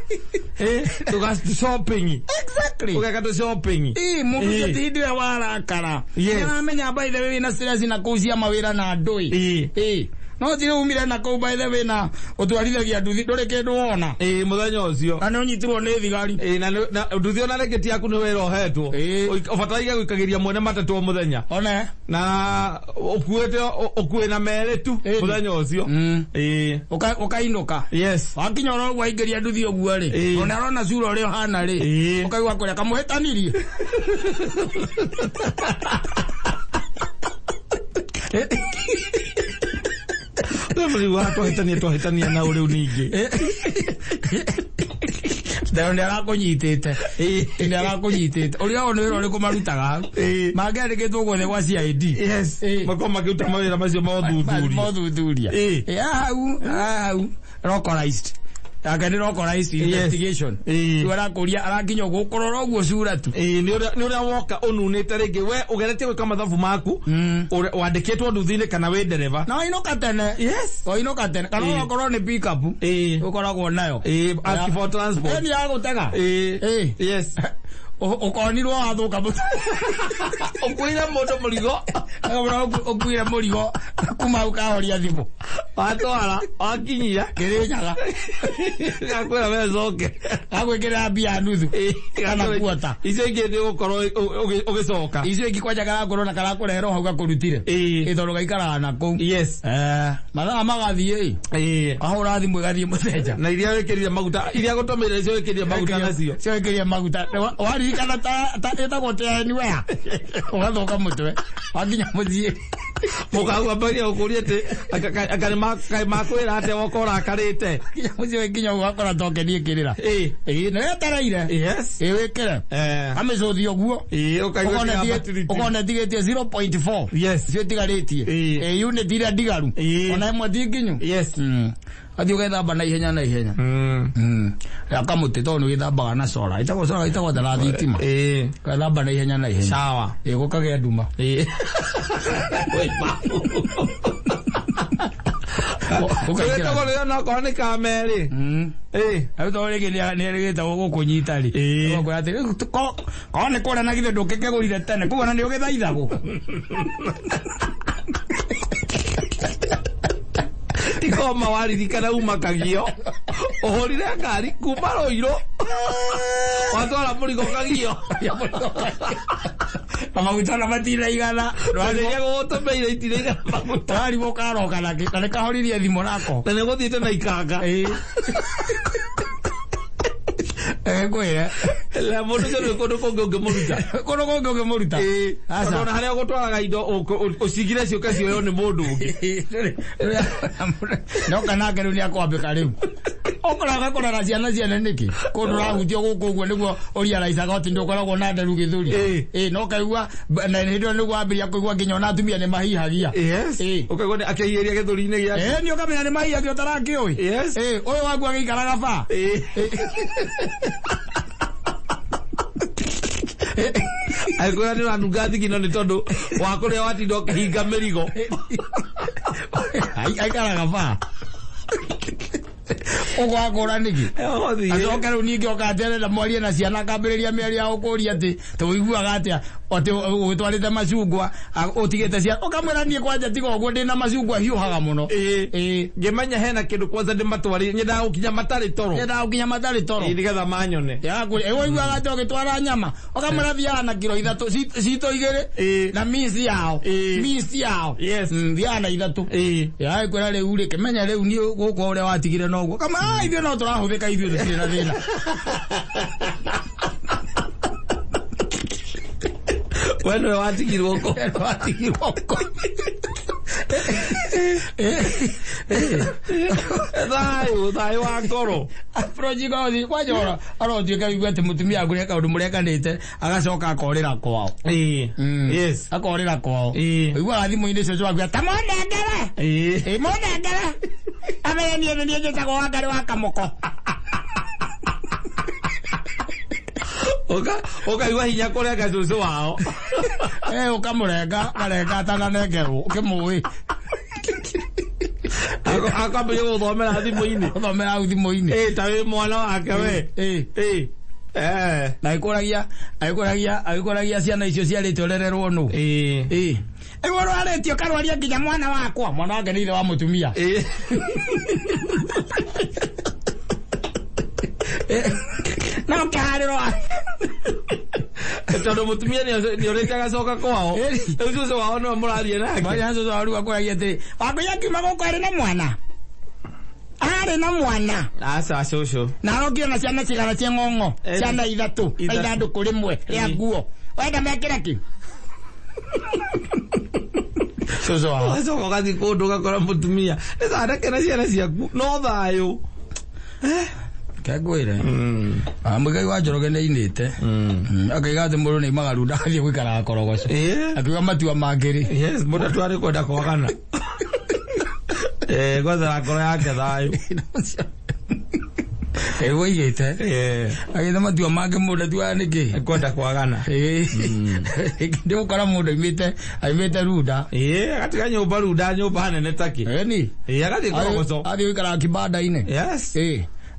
Eh, tũga shopping. Exactly. Ũgeka tũ shopping. Ĩ, mũndũ ũcio Ĩ. ti hĩndĩ ĩrĩa warakara. Yes. Nĩaramenya by the way wĩna stress na kũu cia mawĩra na ndũĩ. Ĩ. Ĩ. No ti rĩu umire na kũu by the way na ũtwarithagia nduthi ndũrĩ kĩndũ wona. Ĩĩ, mũthenya ũcio. Na nĩ ũnyitirwo nĩ thigari. Ĩĩ, na na nduthi ona rĩngĩ ti yaku nĩ wĩra ũhetwo. Ĩĩ. Ũbataire gũikagĩria mwene matatũ o mũthenya. One. Na ũkuĩte ũkuĩ na merĩ tu Ĩĩ. mũthenya ũcio. Ĩĩ. Ũkainũka. Yes. Wakinya oro ũguo aingĩria nduthi ũguo rĩ. Ĩĩ. Ona arona cura ũrĩa ũhana rĩ. Ĩĩ. Ũkaigua kũrĩa kamũhĩtanirie. Rĩu twahĩtania twahĩtania na ũrĩu ningĩ. Ndero nĩ arakũnyitĩte. Ĩĩ. Nĩ arakũnyitĩte. Ũrĩa o nĩ wĩra ũrĩkũ marutaga hau. Ĩĩ. Mangĩandĩkĩtwo guothe gwa CID. Yes. Ĩĩ. Makorwo makĩruta mawĩra macio ma ũthuthuria. Mothuthuria. Ĩĩ. Ĩĩ, hau, hau. Localized. Yake nĩ localized investigation. Ĩĩ. Rĩu arakũria arakinya ũguo ũkũrora ũguo cura tu. Ĩĩ, nĩ ũrĩa woka ũnunĩte rĩngĩ we ũgeretie gwĩka mathabu maku wandĩkĩtwo nduthi-inĩ kana wĩ ndereba. Na wainũka tene. Yes. Wainũka tene. Kana Ĩĩ. okorwo nĩ pick up. Ĩĩ. Ũkoragwo nayo. Ĩĩ, ask for transport. Ĩni ya gũtega. Ĩĩ. Ĩĩ. Yes. Ũkonirwo wathũka mũtwe. Ũkuire mũndũ mũrigo. Ũkamwĩra ũkuire mũrigo kuma hau kahoria thimũ. Watwara, wakinyia. Kĩrĩnyaga. Gakwĩra we coke. Gagwĩkĩrĩra mbia nuthu. Kana kuota. Icio ingĩ nĩ ũgũkorwo ũgĩcoka. Icio ingĩ kwanja karakorwo na karakũrehera hau gakũrutire. Ĩĩ. Ĩ tondũ gaikaraga na kũu. Yes. Mathaa magathiĩ ĩ. Ĩĩ. Ahũra thimũ ĩgathiĩ mũtheja. Na iria wĩkĩrire maguta, iria gũtũmĩire icio wĩkĩrire maguta nacio. Cio wĩkĩrire maguta. Waririkana ta ĩtagwo TNWare. Ũgathũka mũtwe. Wakinya mũciĩ. Mũkagwambaria gũkũria atĩ kaĩ makwĩra atĩa woka ũrakarĩte. Kinya mũciĩ wĩkinya ũguo ũgakora tokeni ĩkĩrĩra. Ĩĩ. Ĩĩ, nĩ wetereire. Yes. Ĩĩ wĩkĩre. Amĩcũthi ũguo. Ĩĩ, ũkaigua nĩ Ũkona ĩtigĩtie 0.4. Yes. Icio itigarĩtie. Ĩĩ. Ĩĩ, unit iria ndigaru. Ĩĩ. Ona ĩmwe ti nginyu. Yes. Athiĩ ũgethamba na ihenya na ihenya. Ya kamũtĩ tondũ nĩ wĩthambaga na cora. Ĩtagwo cora ĩtagwo ta thitima. Ĩĩ. Ũgethamba na ihenya na ihenya. Sawa. Ĩĩ, gũkagĩa nduma. Ĩĩ. Ũkaingĩra. Tũgĩtagwo rĩrĩa onokorwo nĩ kamerĩ. Ĩĩ. Rĩu tondũ rĩngĩ nĩerĩgĩte gũkũnyita rĩ. Ĩĩ. Ũgakwĩra atĩ rĩu korwo nĩ kũrĩa na githĩ ndũngĩkĩgũrire tene koguo na nĩ ũgĩthaithagwo. Tikoma waririkana uma kagio. Ũhũrire ngari kuma Rũirũ. Watwara mũrigo kagio. Na maguta na matiraigana. Rĩrĩa gũgũtũmĩire itiraigana maguta. Ũrarigwo karoka nakĩ na nĩkahoririe thimũ nako. Na nĩgũthiĩte na ikanga. Ĩĩ. Ngwĩre. Na mũndũ ũcio nĩ kũndũ kũngĩ ũngĩmũruta. Kũndũ kũngĩ ũngĩmũruta. Ĩĩ. Aca. Tondũ ona harĩa ũgũtwaraga indo ũcigire ciũke cioywo nĩ mũndũ ũngĩ. Noka nake rĩu nĩakwambĩka rĩu. Ũkoraga kũrora ciana ciene nĩkĩ? Kũndũ ũrahutio gũkũ ũguo nĩguo ũriaraicaga atĩ ndũkoragwo na nderu gĩthũri. Ĩĩ. Ĩĩ, no kaigua na hĩndĩ ĩyo nĩguo wambĩrĩria kũigua nginya ona atumia nĩ mahihagia. Yes. Ĩĩ. Ũkaigua nĩ akĩhiĩria gĩthũri-inĩ gĩake. Ĩĩ, nĩ ũkamenya nĩ mahihagia ũtarakĩũĩ. Yes. Ĩĩ, ũyũ waku agĩikaraga ba. Ĩĩ. Angĩkorwo nĩ ũranunga thigino nĩ tondũ wa kũrĩa watinda ũkĩhinga mĩrigo. Aikaraga ba. Ũgwakũra nĩkĩ? Ũgũthiĩ. Acoke rĩu ningĩ oka atĩ arenda mwarie na ciana akambĩrĩria mĩario ya gũkũria atĩ tũiguaga atĩa atĩ ũgĩtwarĩte macungwa ũtigĩte ciana ũkamwĩra niĩ kwanja tiga ũguo ndĩna macungwa hiũhaga mũno. Ĩĩ. Ĩĩ. Ngĩmenya hena kĩndũ kwanza ndĩmatwarĩire nyendaga gũkinya matarĩ toro. Nyendaga gũkinya matarĩ toro. Ĩĩ, nĩgetha manyone. Ĩ ũiguaga atĩ ũgĩtwara nyama ũkamwĩra thiaga na kiro ithatũ citũ igĩrĩ Ĩĩ. na minci yao. Ĩĩ. Minci yao. Yes. Thiaga na ithatũ. Ĩĩ. Ya kwĩra rĩu rĩ kĩmenya rĩu niĩ gũkũ ũrĩa watigire noguo. Kama ithuĩ no tũrahũthĩka ithuĩ tũtirĩ na thĩna. We nĩwe watigirwo kũ? Watigirwo kũ? Thayũ, thayũ wa ngoro. Approach gothi kwanja ora arotuĩka wĩigua atĩ mũtumia waku nĩ kaũndũ mũrekanĩte agacoka akorĩra kwao. Ĩĩ. Yes. Akorĩra kwao. Ĩĩ. Ũiguaga thimũ-inĩ icio ciwaku ta mũnengere. Ĩĩ. Ĩĩ mũnengere. Amenye niĩ nĩ niĩ njĩtagwo Wangarĩ wa Kamũko. Ũkaigua hinya kũrenga cũcũ wao. Ũkamũrenga, ũkarenga atananengerwo ũkĩmũĩ. Akambĩrĩria gũthomera thimũ-inĩ. Gũthomera hau thimũ-inĩ. Ĩĩ, ta wĩ mwana wake we. Ĩĩ. Ĩĩ. Na agĩkũragia ciana icio ciarĩte ũrererwo nũ. Ĩĩ. Ĩĩ. Rĩu ũrwarĩtio ũkarwaria nginya mwana wakwa. Mwana wake nĩ ithe wa mũtumia. No kĩharĩro. Tondũ mũtumia nĩorĩte agacoka kwao. Rĩu cũcũ wao nĩwe mũraria nake. Mwana cũcũ wao rĩu akũragia atĩrĩ, Wangũi akiuma gũkũ arĩ na mwana. Arĩ na mwana. Aca cũcũ. Na arokire na ciana cigana cia ng'ong'o. Ciana ithatũ. Na ithandũkũ rĩmwe rĩa nguo. Wenda mekĩre kĩ? Cũcũ wao. Ũgacoka ũgathiĩ kũndũ ũgakora mũtumia. Nĩ thondeke na ciana ciaku. No thayũ. Kengwĩre. Mũigai wa Njoroge nĩ ainĩte. Akaiga atĩ mũndũ nĩ aimaga runda agathiĩ gũikaraga korogoco. Akiuga matua mangĩ rĩ. Yes, mũndũ atwarĩ kwenda kwagana. Gwethera ngoro yake thayũ. Ũigĩte. Agĩte matua mangĩ mũndũ atuaga nĩkĩ? Kwenda kwagana. Ndĩgũkora mũndũ aimĩte runda. Agatiga nyũmba runda, nyũmba nene takĩ. Ĩni. Agathiĩ korogoco. Athiĩ gũikaraga kibanda-inĩ. Yes.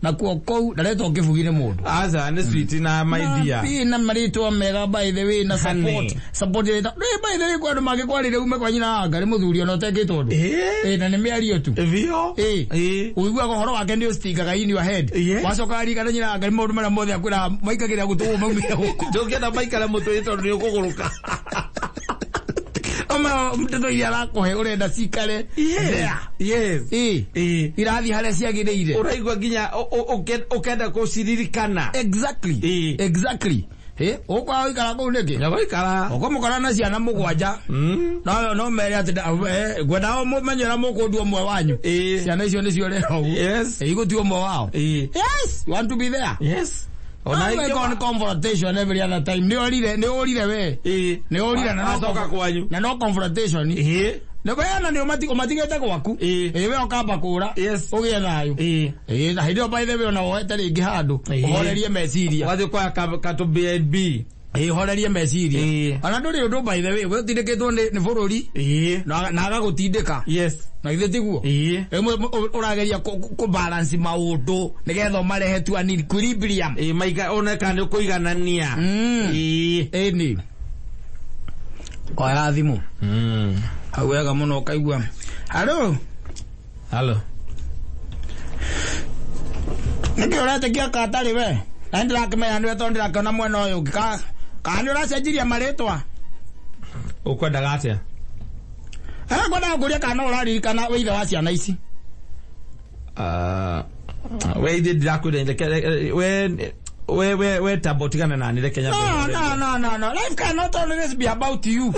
Na kuo kũu ndaretwo kĩbugi nĩ mũndũ. Aca nĩ sweet na my dear. Na marĩtwa mega by the way na support. Support ĩrĩa by the way kwa andũ mangĩkwarĩria ume kwa nyina anga nĩ mũthuri ona ũtekĩtwo ũndũ. Na nĩ mĩario tu. Biũ. Ũiguaga ũhoro wake nĩ ũstingaga in your head. Wacoka warigana nyina anga nĩ maũndũ marĩa mothe akwĩraga maikagĩrĩra gũtũ maumĩre gũkũ. Ndũngĩenda maikare mũtwe tondũ nĩ ũkũgũrũka. Oma ndeto iria arakũhe ũrenda cikare. Yes. Irathiĩ harĩa ciagĩrĩire. Ũraigua nginya ũkenda kũciririkana. Exactly. Exactly. Ũkwaga gũikara kũu nĩkĩ? Gũikara. Ũkũmũkora na ciana mũgwanja. No mere atĩ ngwenda mũmenye ũrĩa mũkũndua ũmwe wanyu. Ciana icio nĩcio ũrera ũguo. Yes. Igũtua ũmwe wao. Yes. You want to be there? Yes. Ona iko confrontation every other time. Nĩ ũrire, nĩ ũrire we. Nĩ ũrire na acoka kwanyu. Na no confrontation. Nĩ kwena nĩ ũmatigĩte gwaku. We ũkamba kũra. Yes. Ũgĩe thayũ. Na hĩndĩ ĩyo by the way ona woete rĩngĩ handũ. Ũhorerie meciria. Wathiĩ kwa katũ B&B. Horerie meciria. Ona ndũrĩ ũndũ by the way, we ũtindĩkĩtwo nĩ bũrũri. Na agagũtindĩka. Yes. Na githĩ tiguo? Ũrageria kũ balance maũndũ nĩgetha ũmarehe tu an equilibrium. Maika oneka nĩ ũkũiganania. Ĩni. Oya thimũ. Hau wega mũno ũkaigua. Halo. Halo. Nĩkĩ ũretĩkia katarĩ we? Na nĩndĩrakĩmenya nĩwe tondũ ndĩrakĩona mwena ũyũ ũngĩ. Kana nĩ ũracenjirie marĩtwa? Ũkwendaga atĩa? Ngwendaga kũria kana no ũraririkana wĩ ithe wa ciana ici. We ithe ndĩrakwĩra we tamba ũtigane nani reke nyambe. No. Life cannot always be about you.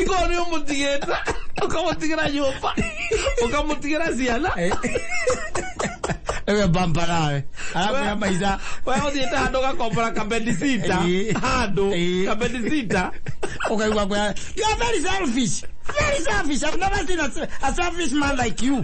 Iko nĩ ũmũtigĩte, ũkamũtigĩra nyũmba, ũkamũtigĩra ciana. Ewe bamba nawe. Arakwĩra maica. We ũthiĩte handũ ũgakombora kabedisita. Handũ kabedisita. Ũkaigua kwĩra, you are very selfish. Very selfish. I've never seen a selfish man like you.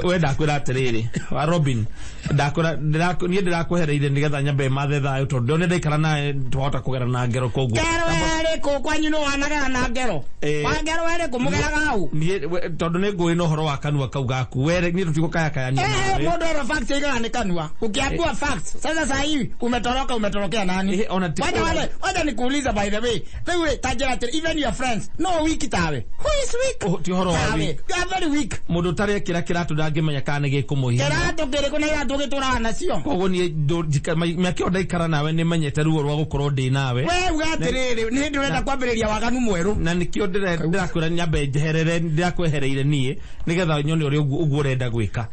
We ndakwĩra atĩrĩrĩ, wa Robin, ndakwĩra niĩ ndĩrakwehereire nĩgetha nyambe mathe thayũ tondũ ndone ndaikara nawe twahota kũgera na ngero koguo. Ngero ĩrĩkũ kwanyu nĩ wanagera na ngero? Wa ngero ĩrĩkũ mũgeraga hau? Niĩ tondũ nĩ ngũĩ na ũhoro wa kanua kau gaku. We niĩ tũtigũkayakayania. Mũndũ ero facts aigaga nĩ kanua. Ukiambiwa facts, sasa saa hii umetoroka, umetorokea nani? Wacha nikuulize by the way. Rĩu ta njĩra atĩrĩ, even your friends, no weak tawe. Who is weak? Ti ũhoro wa weak. You are very weak. Mũndũ ũtarekĩra kĩratũ ndangĩmenya kana nĩ gĩkũmũhihinya. Kĩratũ kĩrĩkũ na iratũ gĩtũraga nacio? Koguo niĩ mĩaka ĩyo ndaikara nawe nĩ menyete ruo rwa gũkorwo ndĩ nawe. We uga atĩrĩrĩ, nĩ hĩndĩ ũrenda kwambĩrĩria waganu mwerũ. Na nĩkĩo ndĩrakwĩra nyambe njeherere, ndĩrakwehereire niĩ nĩgetha nyone ũrĩa ũguo ũrenda gwĩka.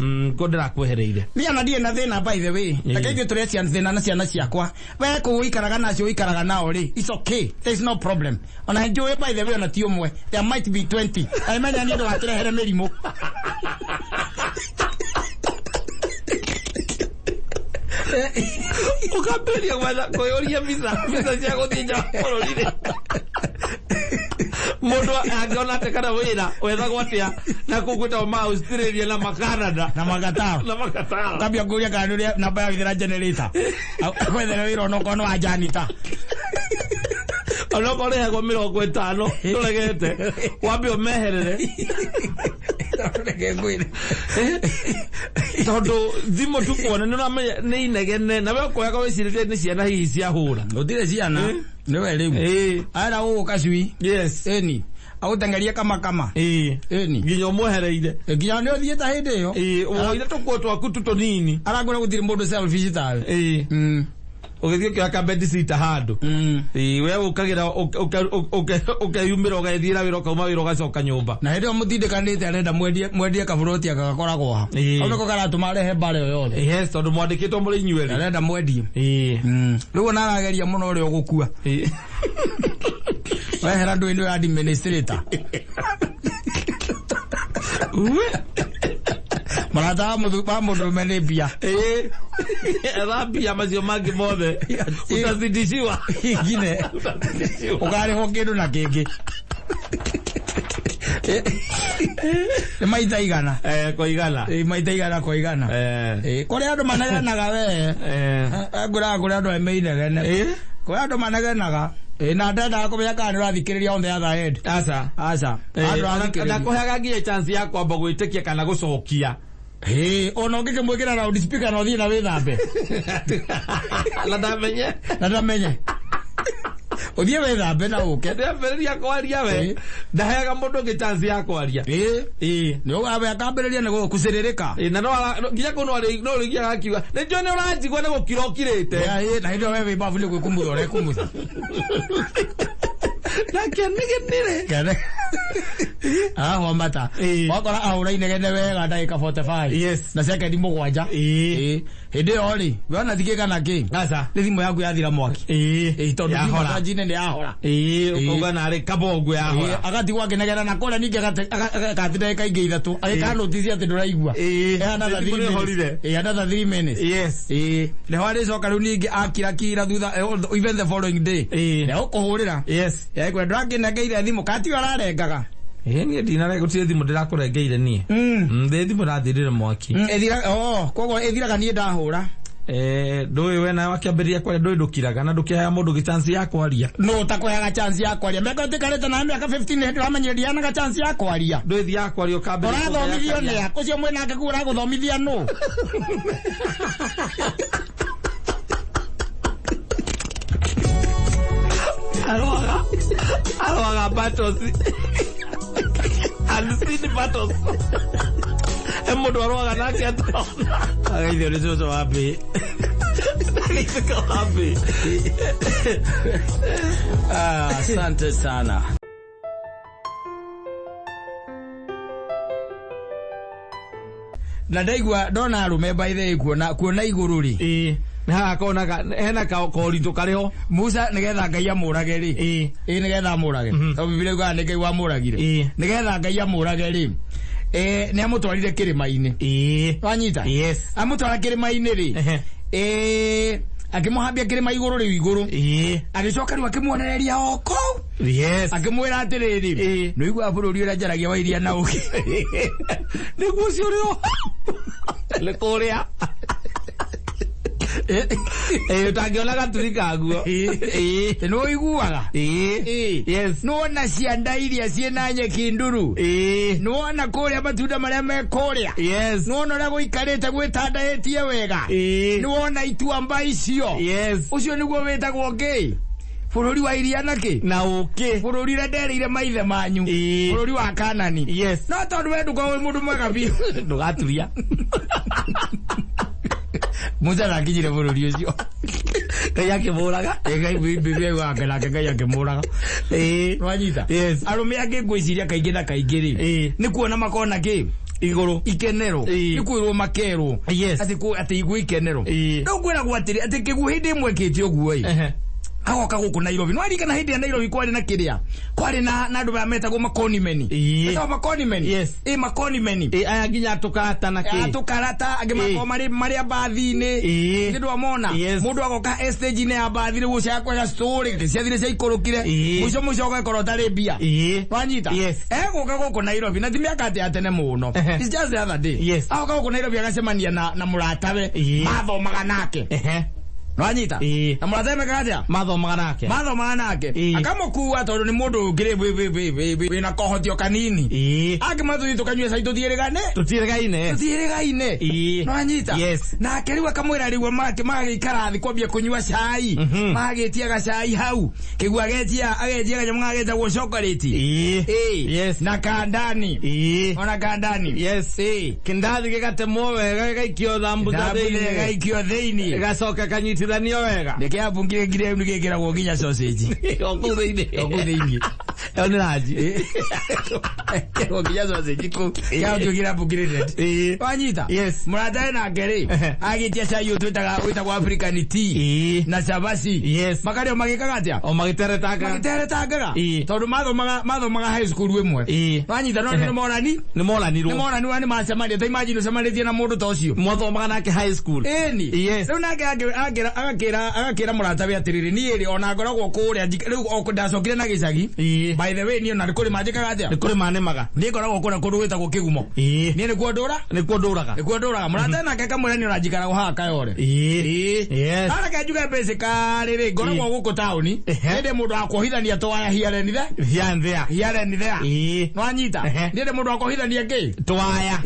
Ngo ndĩrakwehereire. Niĩ ona ndirĩ na thĩna by the way. Reke ithuĩ tũrĩe thĩna na ciana ciakwa. We kũu ũikaraga nacio ũikaraga nao rĩ, it's okay. There is no problem. Ona njũĩ by the way ona ti ũmwe. There might be 20. Amenya niĩ ndũgatũrehere mĩrimũ. Ũkambĩrĩria gwetha kwĩyũria visa cia gũthiĩ nja wa bũrũri rĩ. Mũndũ angĩona atĩ kana wĩra wethagwo atĩa na kũu gwĩtagwo ma Australia na ma Canada na Magatar. Na Magatar. Ũkambia kũria kana nĩ ũrĩa namba ya gũithĩra generator. Kwethere wĩra onokorwo nĩ wa janitor. Onokorwo ũrĩhagwo 50 ndũregete wambe ũmeherere. Reke ngwĩre. Tondũ thimũ tu kuona nĩ ũramenya nĩ inegene na we ũkoyaga wĩcirĩtie nĩ ciana hihi ciahũra. Gũtirĩ ciana. Nĩwe rĩu. Ara gũgũ kacui. Yes. Ĩni. Agũteng'eria kamakama. Ĩni. Nginya ũmwehereire. Nginya nĩ ũthiĩte hĩndĩ ĩyo. Woire tũkuo twaku tu tũnini. Arakwĩra gũtirĩ mũndũ selfish tawe. Ũgĩthiĩ ũkĩoya ka bedsitter handũ. We ũkagĩra ũkeyumĩra ũgethiĩra wĩra, ũkauma wĩra ũgacoka nyũmba. Na hĩndĩ ĩyo mũtindĩkanĩte arenda mwendie mwendie kaburoti aka gakoragwo ha. Hau nĩko karatũma arehe mbara ĩyo yothe. Yes, tondũ mwandĩkĩtwo mũrĩ inyuerĩ. Arenda mwendie. Rĩu ona arageria mũno ũrĩa ũgũkua. Wehera ndũĩ nĩ administrator. Marata wa mũndũrũme nĩ mbia. Etha mbia macio mangĩ mothe utazidishiwa. Ingine. Ũkarĩhwo kĩndũ na kĩngĩ. Nĩ maita igana. Kwa igana. Maita igana kwa igana. Kũrĩ andũ manegenaga we. Ngwĩraga kũrĩ andũ meinegene. Kũrĩ andũ manegenaga. Na ndendaga kũmenya kana nĩ ũrathikĩrĩria on the other end. Aca. Aca. Andũ arathikĩrĩria. Ndakũheaga nginya chance ya kwamba gwĩtĩkia kana gũcokia. Ona ũngĩkĩmwĩkĩra loud speaker na ũthiĩ na wĩthambe. Na ndamenye. Na ndamenye. Ũthiĩ wĩthambe na ũke. Ndĩambĩrĩria kwaria we. Ndaheaga mũndũ ũngĩ chance ya kwaria. Nĩ ũgabe akambĩrĩria nĩ gũkucĩrĩrĩka. Na no nginya kũu no rĩgiaga akiuga nĩ njũĩ nĩ ũranjigua nĩ gũkira ũkirĩte. Na hĩndĩ ĩyo we wĩ babu nĩ gwĩkumutha ũrekumutha. Na kĩaniginire. Kene. Ahwa mata. Wakora ahũra inegene wega ndagĩka 45. Yes. Na sekendi 7. Hĩndĩ ĩyo rĩ, we ona tikĩ kana kĩ? Aca. Nĩ thimũ yaku yathira mwaki. Tondũ thimũ Yahora. ta njine nĩ yahora. Ũkauga narĩ kabongo yahora. Agatigwo akĩnegena na kũrĩa ningĩ agati ndagĩka ingĩ 3 agĩkanũtithia atĩ ndũraigua. Another Thimũ 3 nĩ minutes. ĩhorire. Another 3 minutes. Yes. Nĩho arĩcoka rĩu ningĩ akira kira thutha, even the following day. Nĩ ũkũhũrĩra. Yes. Kwenda ndũrakĩnengeire thimũ katiwe ararengaga. Niĩ ndinare gũtirĩ thimũ ndĩrakũrengeire niĩ. Ndĩ thimũ ĩrathirire mwaki. Koguo ĩthiraga niĩ ndahũra. Ndũĩ we nawe wakĩambĩrĩria kwaria ndũĩ ndũkiraga na ndũkĩheaga mũndũ gĩ chance ya kwaria. No ũtakũheaga chance ya kwaria. Mĩaka ĩtikarĩte na mĩaka 15 hĩndĩ ũramenyire ndiheanaga chance ya kwaria. Ndũĩ thiaga kwaria ũkambĩrĩria. Ũrathomithio nĩ a? Ũcio mwĩnake kũu ũragũthomithia nũ? Aroaga. Aroaga battles. Unseen battles. Mũndũ aroaga nake atona. Agaithio nĩ cũcũ wa mbĩ. Agĩtuĩka wa mbĩ. Asante sana. Na ndaigua ndona arũme by the way kuona igũrũ rĩ. Nĩ haha konaga hena koritũ karĩ ho. Musa nĩgetha Ngai amũrage rĩ. Nĩgetha amũrage. Tondũ Bibilia yugaga nĩ Ngai wamũragire. Nĩgetha Ngai amũrage rĩ. Nĩ amũtwarire kĩrĩma-inĩ. Wanyita? Yes. Amũtwara kĩrĩma-inĩ rĩ. Akĩmũhambia kĩrĩma igũrũ rĩu igũrũ. Agĩcoka rĩu akĩmuonereria o kũu. Yes. Akĩmwĩra atĩrĩrĩ, nĩ ũiguaga bũrũri ũrĩa njaragia wa iria na ũkĩ. Nĩguo ũcio ũrĩ o. Nĩ kũrĩa. Ũtangĩona gaturi kaguo. Nĩ ũiguaga? Yes. Nĩwona cianda iria ciĩna nyeki nduru? Nĩwona kũrĩa matunda marĩa me kũrĩa? Yes. Nĩwona ũrĩa gũikarĩte gwĩtandaĩtie wega? Nĩwona ituamba icio? Yes. Ũcio nĩguo wĩtagwo ngĩ? Bũrũri wa iria na kĩ? Na ũkĩ. Bũrũri ũrĩa nderĩire maithe manyu. Bũrũri wa Kanani. Yes. No tondũ we ndũkoragwo wĩ mũndũ mwega biũ. Ndũgaturia. Musa ndakinyire bũrũri ũcio. Ngai akĩmũraga. Ngai Biblia yugaga nake Ngai akĩmũraga. Nwanyita? Yes. Arũme angĩ ngwĩciria kaingĩ na kaingĩ rĩ. Nĩ kuona makona kĩ? Igũrũ. Ikenero. Nĩ kwĩrwo makerwo. Yes. Atĩ igũ ikenero. Rĩu ngwĩragwo atĩrĩ atĩ kĩguũ hĩndĩ ĩmwe kĩte ũguo ĩ. Agoka gũkũ Nairobi. No aririkana hĩndĩ ya Nairobi kwarĩ na kĩrĩa? Kwarĩ na andũ arĩa metagwo makonimeni. Metagwo makonimeni? Yes. Makonimeni. Aya nginya tũkarata na kĩ? Tũkarata angĩ makoragwo marĩ mbathi-inĩ. Nĩ ndwamona? Yes. Mũndũ agoka stage-inĩ ya mbathi rĩu ũcio akwega story ciathire ciaikũrũkire. Mũico mũico ũgekora ũtarĩ mbia. Wanyita? Yes. Egũka gũkũ Nairobi na ti mĩaka atĩ ya tene mũno. It's just the other day. Yes. Agoka gũkũ Nairobi agacemania na mũratawe. Mathomaga nake. Nwanyita? Ĩĩ. Na mũrata mekaga atĩa? Mathomaga nake. Mathomaga nake. Ĩĩ. Akamũkua tondũ nĩ mũndũ ũngĩrĩ wĩna kohotio kanini. Ĩĩ. Akĩmwĩra tũthiĩ tũkanyue cai tũthiĩrĩgane. Tũtiĩrĩgaine. Tũthiĩrĩgaine. Ĩĩ. Nwanyita? Yes. Nake rĩu akamwĩra rĩu magagĩikara thĩ kwambia kũnyua cai. Magagĩtia gacai hau. Kĩguo agetia kanyamũ gagetagwo chocolate. Ĩĩ. Ĩĩ. Yes. Na kandani. Ĩĩ. Ona kandani. Yes. Ĩĩ. Kĩndathi gĩgatemwo wega gĩgaikio thambutha Thambutha thĩinĩ. ĩgaikio thĩinĩ. Gĩgacoka kanyitithanio wega. Nĩkĩ ambungire ngire rĩu nĩgĩkĩragwo nginya sausage. O kũu thĩinĩ. O kũu thĩinĩ. Ĩyo nĩ ranji. Ĩkĩragwo nginya sausage kũu. Kĩao kĩu kĩrabungire. Ĩĩ. Wanyita? Yes. Mũrata we nake rĩ, Ehe. agĩtia cai ũyũ twĩtaga wĩtagwo African tea. Ĩĩ. Na cabaci. Yes. Makarĩo magĩkaga atĩa? O magĩteretanga. Magĩteretangaga. Ĩĩ. Tondũ mathomaga high school ĩmwe. Ĩĩ. Wanyita no nĩ morani? Nĩ moranirwo. Nĩ moranirwo na nĩ macemania. Ta imagine ũcemanĩtie na mũndũ ta ũcio. Mwathomaga nake high school. Ĩni. Yes. Rĩu nake agakĩra mũrata we atĩrĩrĩ, niĩ rĩ ona ngoragwo kũrĩa rĩu o ndacokire na gĩcagi. Ĩĩ. By the way niĩ ona kũrĩma njĩkaga atĩa? Nĩ kũrĩma nĩmaga. Niĩ ngoragwo kũrĩa kũndũ gwĩtagwo Kĩgumo. Ĩĩ. Niĩ nĩkuo ndũra? Nĩkuo ndũraga. Nĩkuo ndũraga. Mũrata nake akamwĩra niĩ ona njikaragwo haha Kayore. Ĩĩ. Yes. Areke njuge basically rĩ ngoragwo gũkũ taũni. Ehe. Niĩ ndĩ mũndũ wa kuohithania twaya here and there. Here and there. Here and there. Ĩĩ. Nĩwanyita? Ehe. Niĩ ndĩ mũndũ wa kuohithania kĩ? Twaya.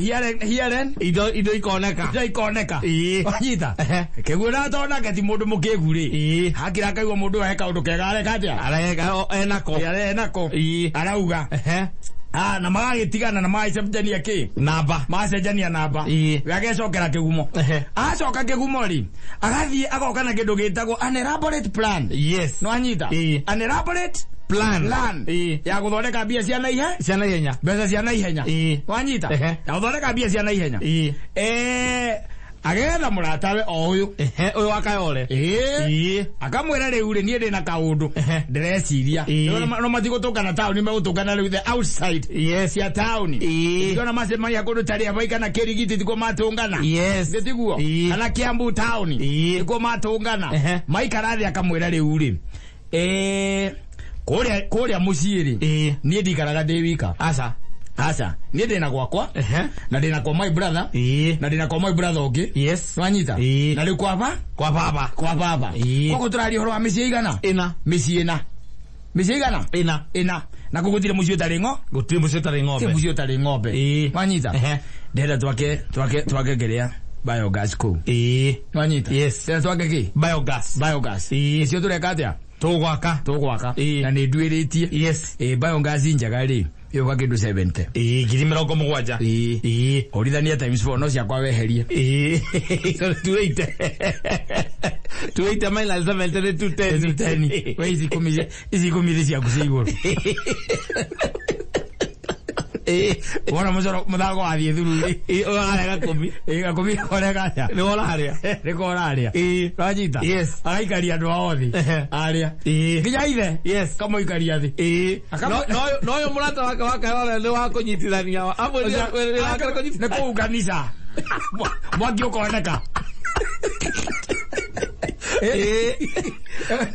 Here and Indo ikoneka. indo ikoneka. Ĩĩ. Wanyita? Ehe. Kĩguo na tondũ nake ti mũndũ mũkĩgu rĩ. Ĩĩ. Hakira akaigua mũndũ ũyũ he kaũndũ kega areka atĩa? Areka enako. Ĩ, enako. Ĩĩ. Arauga. Ehe. Ah, na magagĩtigana na magacenjania kĩ? Namba. Magacenjania namba. Ĩĩ. We agecokera kĩgumo. Ehe. Acoka kĩgumo rĩ, agathiĩ agoka na kĩndũ gĩtagwo an elaborate plan. Yes. Nĩwanyita? Ĩĩ. An elaborate Plan. plan Ĩĩ. ya gũthondeka mbia cia naihenya. Cia naihenya. Mbeca cia naihenya. Ĩĩ. Wanyita? Ehe. Ya gũthondeka mbia cia naihenya. Ĩĩ. Agetha mũratawe o ũyũ. Ehe, ũyũ wa Kayore. Ĩĩ. Ĩĩ. Akamwĩra rĩu rĩ niĩ ndĩna kaũndũ Ehe. ndĩreciria. Ĩĩ. No matigũtũngana taũni megũtũngana rĩu the outside Yes. cia taũni. Ĩĩ. Ndiona macemania kũndũ ta Rĩabai kana Kĩrigiti tikuo matũngana. Yes. Nĩ tiguo? Ĩĩ. Kana Kiambu taũni Ĩĩ. nĩkuo matũngana. Ehe. Maikara thĩ akamwĩra rĩu rĩ kũrĩa mũciĩ rĩ Ĩĩ. niĩ ndikaraga ndĩ wika. Aca. Aca. Niĩ ndĩna gwakwa Ehe. na ndĩna kwa my brother Ĩĩ. na ndĩna kwa my brother ũngĩ. Yes. Nwanyita? Ĩĩ. Na rĩu kwa ba? Kwa baba. Kwa baba. Ĩĩ. Koguo tũraria ũhoro wa mĩciĩ igana? Ĩna. Mĩciĩ ĩna. Mĩciĩ igana? Ĩna. Ĩna. Na kũu gũtirĩ mũciĩ ũtarĩ ng'o? Gũtirĩ mũciĩ ũtarĩ ng'ombe. Gũtirĩ mũciĩ ũtarĩ ng'ombe. Ĩĩ. Nwanyita? Ehe. Ndĩrenda twake kĩrĩa biogas kũu. Ĩĩ. Nwanyita? Yes. Ndĩrenda twake kĩ? Biogas. Biogas. Ĩĩ. Icio tũreka atĩa? Tũgwaka. Tũgwaka. Ĩĩ. Na nĩ nduĩrĩtie. Yes. Ĩĩ, biogas njega rĩ, ĩgũka kĩndũ 70. Ĩĩ, 70,000. Ĩĩ. Ĩĩ. Ũrithania times 4 no ciakwa weherie. Ĩĩ. 280. 280 minus 70 nĩ 210. 210. We ici ikũmi ici ciaku cia igũrũ. Ĩĩ. Wona mũcoro mũthako wathiĩ thuru rĩ. Ĩĩ, ũrarĩa gakũmi. Ĩĩ, gakũmi korĩa kacha. Nĩ ũrarĩa. Nĩko ũrarĩa. Ĩĩ. Wanyita? Yes. Agaikaria andũ ao thĩ. Ehe. Arĩa. Ĩĩ. Nginya ithe. Yes. Kamũikaria thĩ. Ĩĩ. Akamũ- No ũyũ mũrata wake wa Kayore nĩ wa kũnyitithania. Amwĩrire nĩ wa Nĩ kũunganisha. Mwaki ũkoneka. Ĩĩ.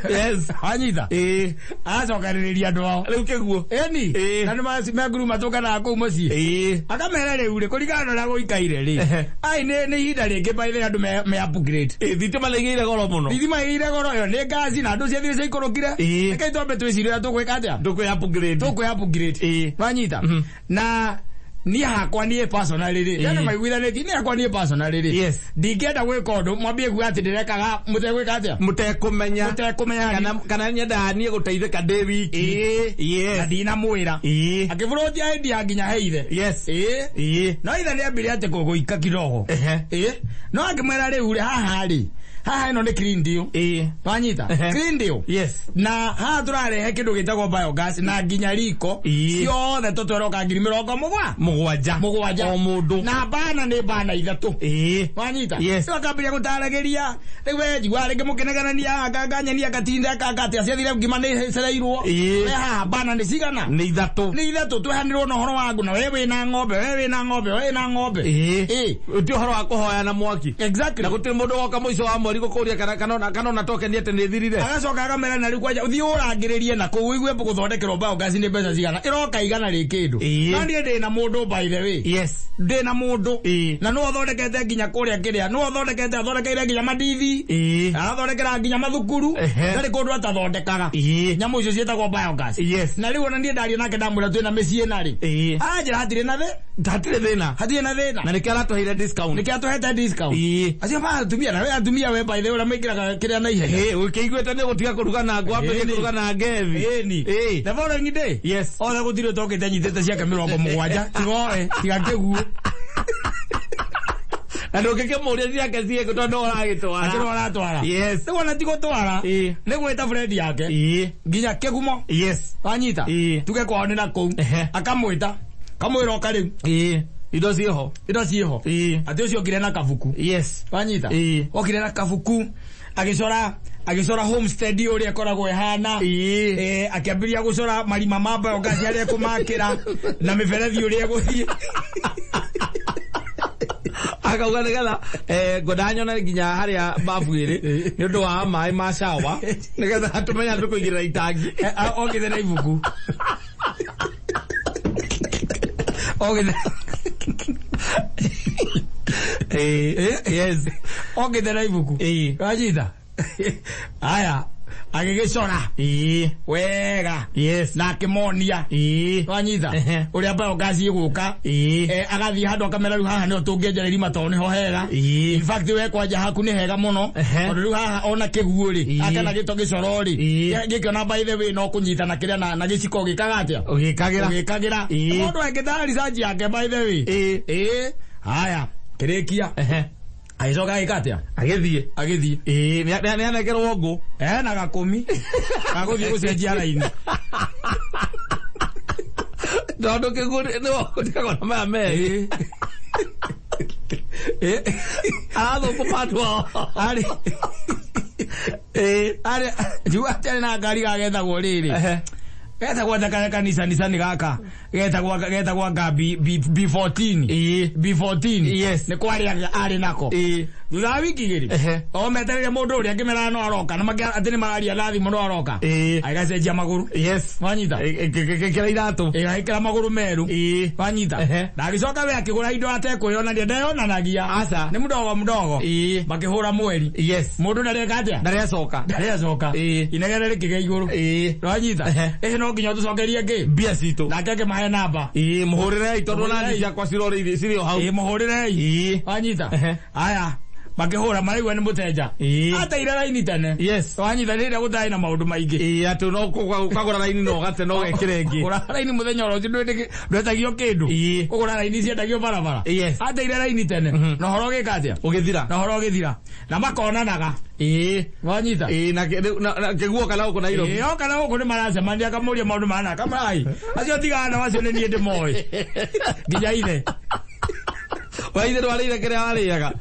Yes. Wanyita? Ĩĩ. Agacokanĩrĩria andũ ao. Rĩu kĩguo. Ĩni. Ĩĩ. Na nĩ menguru matũnganaga kũu mũciĩ. Ĩĩ. Akamera rĩu rĩ kũringana na ũrĩa gũikaire rĩ. Ehe. Ai nĩ ihinda rĩngĩ by the way andũ me upgrade. Ĩĩ, thitima nĩ ĩgĩire goro mũno. Thitima ĩgĩire goro ĩyo nĩ ngaci na andũ ciathire ciaikũrũkire. Ĩĩ. Reke twambe twĩcirie ũrĩa tũgwĩka atĩa. Ndũkwĩ upgrade. Tũkwĩ upgrade. Ĩĩ. Wanyita? Na niĩ hakwa niĩ personally rĩ, Ĩĩ. andũ maiguithanĩtie niĩ hakwa niĩ personally rĩ. Yes. Ndingĩenda gwĩka ũndũ mwambie kuga atĩ ndĩrekaga mũtegwĩka atĩa? Mũtekũmenya. Mũtekũmenya. Kana nyendaga niĩ gũteithĩka ndĩ wiki. Ĩĩ. Yes. Na ndinamwĩra. Ĩĩ. Akĩbũrũtia ĩndi ya nginya he ithe. Yes. Ĩĩ. Ĩĩ. No ithe nĩambire atĩ kũgũika kidogo. Ehe. Ĩĩ. No akĩmwĩra rĩu rĩ haha rĩ, haha ĩno nĩ clean deal. Ĩĩ. Wanyita? Ehe. Clean deal. Yes. Na haha tũrarehe kĩndũ gĩtagwo biogas na nginya riko Ĩĩ. ciothe tũtweroka 70,000. Mũgwanja. Mũgwanja. O mũndũ. Na bana nĩ bana ithatũ. Ĩĩ. Wanyita? Yes. Rĩu akambĩrĩria gũtaragĩria. Rĩu we njigua rĩngĩ mũkĩnegenania akanganyania akatinda akanga atĩ ciathire ngima nĩ cereirwo. Ĩĩ. We haha bana nĩ cigana? Nĩ ithatũ. Nĩ ithatũ twehanĩrwo na ũhoro wangu na we wĩna ng'ombe, we wĩna ng'ombe, we wĩna ng'ombe. Ĩĩ. Ĩĩ. Ti ũhoro wa kũhoya na mwaki. Exactly. Na gũtirĩ mũndũ woka mũico wa mweri Mori gũkũria kana ona token atĩ nĩ thirire. Agacoka akamera na rĩu kwanja ũthiĩ ũrangĩrĩrie na kũu ũigue gũthondekerwo biogas nĩ mbeca cigana, ĩroka igana rĩ kĩndũ. No niĩ ndĩna mũndũ, by the way. Ndĩna mũndũ na nĩwe ũthondekete nginya kũrĩa kĩrĩa, nĩwe ũthondekete, athondekeire nginya mandithi, arathondekera nginya mathukuru. Ndarĩ kũndũ atathondekaga nyamũ icio ciĩtagwo biogas. Na rĩu ona niĩ ndaria nake, ndamwĩra twĩna mĩciĩ na rĩ, aranjĩra hatirĩ na thĩ. Hatirĩ thĩna. Hatirĩ na thĩna. Na nĩkĩo aratũheire discount. Nĩkĩo atũhete discount. Acio ma atumia na we atumia, we, by the way, ũrĩa maingĩraga kĩrĩa na ihenya. Ũkĩiguĩte nĩ gũtiga kũruga na ngũ, ambĩrĩrie kũruga na ngethi. Ĩni. The following day, othe gũtirĩ ũtokĩte nyitĩte ciake 70, tigoe tiga kĩguũ. Na ndũngĩkĩmũria ciake ciĩkũ tondũ ũragĩtwara. Akĩrwo aratwara. Rĩu ona ti gũtwara, nĩ gwĩta friend yake nginya kĩgumo. Wanyita? Tuge kwao nĩ na kũu. Akamwĩta, kamwĩra oka rĩu. Indo ciĩho. Indo ciĩho. Atĩ ũcio okire na kabuku. Wanyita? Okire na kabuku, agĩcora agĩcora homestead ũrĩa ĩkoragwo ĩhana. Akĩambĩrĩria gũcora marima ma biogas arĩa ekũmakĩra na mĩberethi ũrĩa ĩgũthiĩ. Akauga nigetha ngwendaga nyone nginya harĩa babu ĩrĩ nĩ ũndũ wa maĩ ma shawa, nĩgetha tũmenye tũkũigĩrĩra itangi. Okĩte na ibuku, okĩte. Yes. Okĩte na ibuku. Wanyita? Aya, agĩgĩcora wega na akĩmonia. Wanyita? Ũrĩa biogas ĩgũka. Agathiĩ handũ akamera rĩu haha nĩho tũngĩenja irima tondũ nĩho hega. In fact, we kwanja haku nĩ hega mũno, tondũ rĩu haha ona kĩguũ rĩ, akana gĩto gĩcoro rĩ, gĩkĩona, by the way, no kũnyita na kĩrĩa na gĩciko gĩkaga atĩa. Ũgĩkagĩra. Ũgĩkagĩra. Mũndũ ekĩte research yake, by the way. Haya, kĩrĩkia, agĩcoka agĩka atĩa? Agĩthiĩ. Agĩthiĩ. Nĩ anekerwo ngũ. Ena gakũmi gagũthiĩ gũcenjia raini. Tondũ kĩguũ nĩ gũtikagwo na maya merĩ. Arathũkũma andũ ao. Arĩ arĩ njuga atĩ arĩ na ngari gagetagwo rĩrĩ, getagwo ta kanisa nisani gaka getagwo nga B B14. B14. Nĩ kwarĩ arĩ nako. Thutha wa wiki 2, o metereire mũndũ ũrĩa ngĩmeraga no aroka na atĩ nĩ mararia na thimũ no aroka, agĩgacenjia magũrũ. Wanyita? Gĩkĩra iratũ. Ĩgagĩkĩra magũrũ merũ. Wanyita? Na agĩcoka we akĩgũra indo atekwĩyonania, ndeyonanagia. Aca. Nĩ mdogo mdogo. Makĩhũra mweri, mũndũ ndareka atĩa? Ndarĩacoka. Ndarĩacoka. Inegene rĩkĩgĩa igũrũ. Wanyita? Ĩhĩ, no nginya ũtũcokerie ngĩ mbia citũ. Nake akĩmahe namba. Mũhũrĩrei tondũ nani ciakwa cirorĩirie cirĩ o hau. Mũhũrĩrei. Wanyita? Aya, makĩhũra, maraigua nĩ mũtenja ateire raini tene. Wanyita? Nĩ ĩrĩa gũtarĩ na maũndũ maingĩ. Atĩ no ũkagũra raini na ũgate no ũgekĩra ĩngĩ. Kũgũra raini mũthenya oro ũcio ndwetagio kĩndũ. Kũgũra raini ciendagio barabara. Ateire raini tene na ũhoro ũgĩka atĩa? Ũgĩthira. Na ũhoro ũgĩthira na makonanaga. Wanyita? Na kĩguo kana gũkũ Nairobi. Oka na gũkũ nĩ maracemania, akamũria maũndũ mana, akamũrai acio tigana nao, acio nĩ niĩ ndĩmoĩ nginya ithe. We ithe ndwarĩire kĩrĩa warĩaga.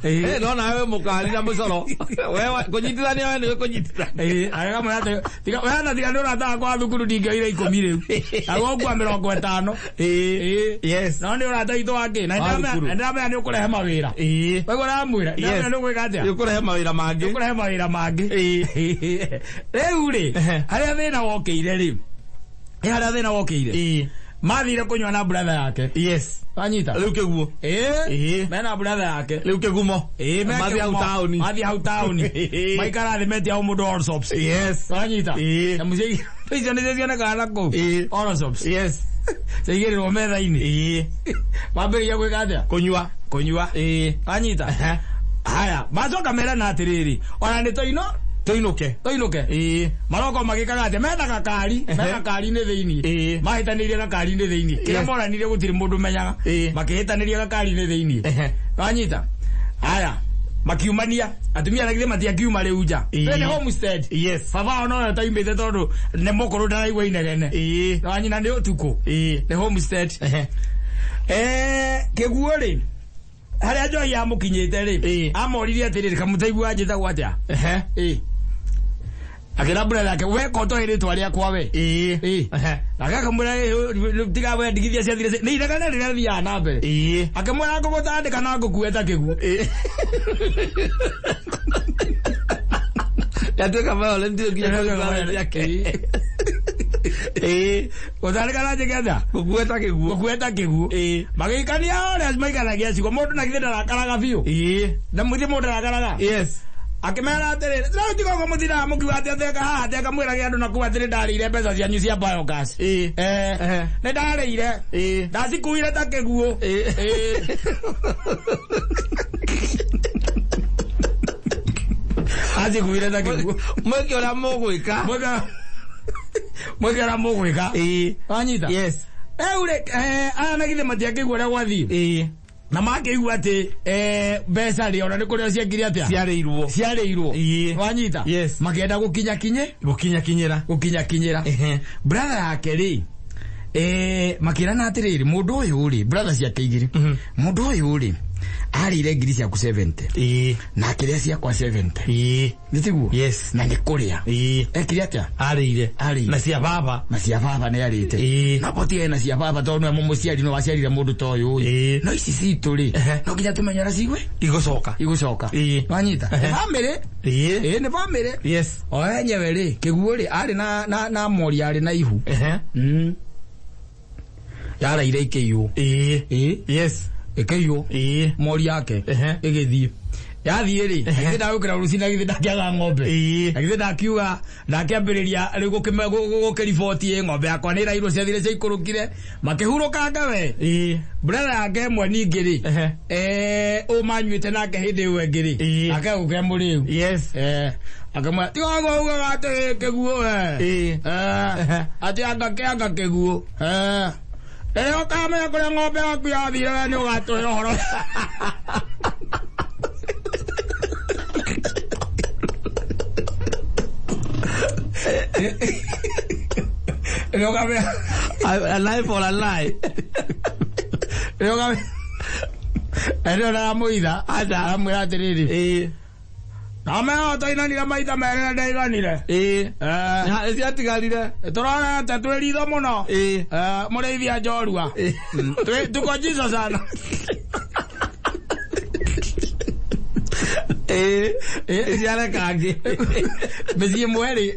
No nawe wĩ mũkari na mũcoro. We kũnyitithania, we nĩwe kũnyitithania. Akamwĩra atĩ tiga we na tiga nĩ ũrata wakwa wa thukuru, ndingĩoire 10 rĩu naguo ngua 50. No nĩ ũrata witũ wa kĩ na Wa thukuru. ndĩramenya nĩ ũkũrehe mawĩra. Waigua ũramwĩra ndĩramenya nĩ ũgwĩka atĩa? Nĩ ũkũrehe mawĩra mangĩ. Ũkũrehe mawĩra mangĩ. Rĩu rĩ, harĩa thĩna wokĩire rĩ, ĩ harĩa thĩna wokĩire, mathire kũnyua na brother yake. Wanyita? Rĩu kĩguo. Mena brother yake. Rĩu kĩgumo. Mathiĩ hau taũni. Mathiĩ hau taũni, maikara thĩ, metia o mũndũ Allsops. Wanyita? Nyamũ icio nĩcio cionekaga na kũu. Allsops ciaigĩrĩrwo metha-inĩ. Mambĩrĩria gwĩka atĩa? Kũnyua. Kũnyua. Wanyita? Haya, macoka merana atĩrĩrĩ, ona nĩ tũino Tũinũke. Tũinũke. Maroko magĩkaga atĩa? Mena gakari, mena gakari-inĩ thĩinĩ. Mahĩtanĩirie gakari-inĩ thĩinĩ, kĩrĩa moranire gũtirĩ mũndũ menyaga. Makĩhĩtanĩria gakari-inĩ thĩinĩ. Wanyita? Haya, makiumania atumia na githĩ matiakiuma rĩu nja. Nĩ homestead. Baba wao no taumĩte tondũ nĩ mũkũrũ, ndaraigua inegene. Na nyina nĩ ũtukũ. Nĩ homestead. Kĩguo rĩ, harĩa njohi yamũkinyĩte rĩ, amoririe atĩrĩrĩ, kamũtaigua njĩtagwo atĩa? Akĩra brother yake, we ko toĩ rĩtwa rĩakwa we. Nake akamwĩra, tiga we ndigithia ciathire nĩ inegene rĩrĩa thiaga na mbere. Akĩmwĩra, ngũgũtandĩka na ngũkue ta kĩguo. Yatuĩka violent nginya kũrĩ violent yake. Ĩĩ. Gũtarĩka na njĩke atĩa? Gũkuĩta kĩguũ. Gũkuĩta kĩguũ. Ĩĩ. Magĩikania ũrĩa maikanagia ciugo, mũndũ na githĩ ndarakaraga biũ? Ĩĩ. Na mũthĩ mũndũ ndarakaraga. Yes. Akĩmera atĩrĩrĩ, rĩu tiga ũguo mũtindaga mũkiuga atĩ ateka haha ateka mwĩrage andũ na kũu atĩ nĩ ndarĩire mbeca cianyu cia biogas. Ĩĩ. Eh, Ehe. nĩ ndarĩire. Ĩĩ. Ndacikuire ta kĩguũ. Ĩĩ. Ĩĩ. Acikuire ta kĩguũ. Mwĩke ũrĩa mũgwĩka. Mwĩke mwĩke ũrĩa mũgwĩka. Ĩĩ. Wanyita? Yes. Rĩu rĩ, aya na githĩ matiakĩigua ũrĩa gwathiĩ. Ĩĩ. Na makĩigua atĩ mbeca rĩ, ona nĩ kũrĩa ciekire atĩa? Ciarĩirwo. Ciarĩirwo. Ĩĩ. Wanyita? Yes. Makĩenda gũkinya kinye? Gũkinyakinyĩra. Gũkinyakinyĩra. Ehe. Brother yake rĩ, makĩrana atĩrĩrĩ, mũndũ ũyũ rĩ, brother ciake igĩrĩ, mũndũ ũyũ rĩ, arĩire ngiri ciaku 70 Ĩĩ. na akĩrĩa ciakwa 70. Ĩĩ. Nĩ tiguo? Yes. Na nĩ kũrĩa. Ĩĩ. Ekire atĩa? Arĩire. Arĩire. Na cia baba. Na cia baba nĩ arĩte. Ĩĩ. No botigae na cia baba tondũ nĩwe mũciari no waciarire mũndũ ta ũyũ ĩ. Ĩĩ. No ici citũ rĩ, Ehe. no nginya tũmenye ũrĩa cigwe Igũcoka. igũcoka. Ĩĩ. Wanyita? Nĩ Ehe. bamĩrĩ. Ĩĩ. Ĩĩ nĩ bamĩrĩ. Yes. O enyewe rĩ, kĩguũ rĩ, arĩ na na na mori arĩ na ihu. Ehe. Yaraire ikĩiywo. Ĩĩ. Ĩĩ. Yes. Ĩkĩiywo. Ĩĩ. Mori yake Ehe. ĩgĩthiĩ. Yathiĩ rĩ, Ehe. githĩ ndagũkĩra rũcinĩ na githĩ ndakĩaga ng'ombe. Ĩĩ. Na githĩ ndakiuga ndakĩambĩrĩria rĩu gũkĩriboti ĩ ng'ombe yakwa nĩ ĩrairwo ciathire ciaikũrũkire makĩhurũkanga we. Ĩĩ. Brother yake ĩmwe ningĩ rĩ, Ehe. ũ manyuĩte nake hĩndĩ ĩyo ĩngĩ rĩ, Ĩĩ. ake gũkĩra mũrĩu. Yes. Akamwĩra tiga ũguo ugaga atĩ kĩguũ we. Ĩĩ. Ehe. Atĩ anga kĩanga kĩguũ. Rĩrĩa ũkamenya kũrĩa ng'ombe yaku yathire we nĩ ũgatũhe ũhoro. Rĩrĩa ũkamenya A lie for a lie. rĩrĩa ũkamenya rĩrĩa ũramũitha aramwĩra atĩrĩrĩ, Ĩĩ. namenya twainanire maita merĩ na ndaiganire. Ĩĩ. Nĩ ciatigarire. Tũrorete twĩ ritho mũno. Ĩĩ. Mũrĩithia njorua. Ĩĩ. Tuko jizo sana. Ĩĩ. Ciarekangĩ. Mĩciĩ ĩmwe rĩ,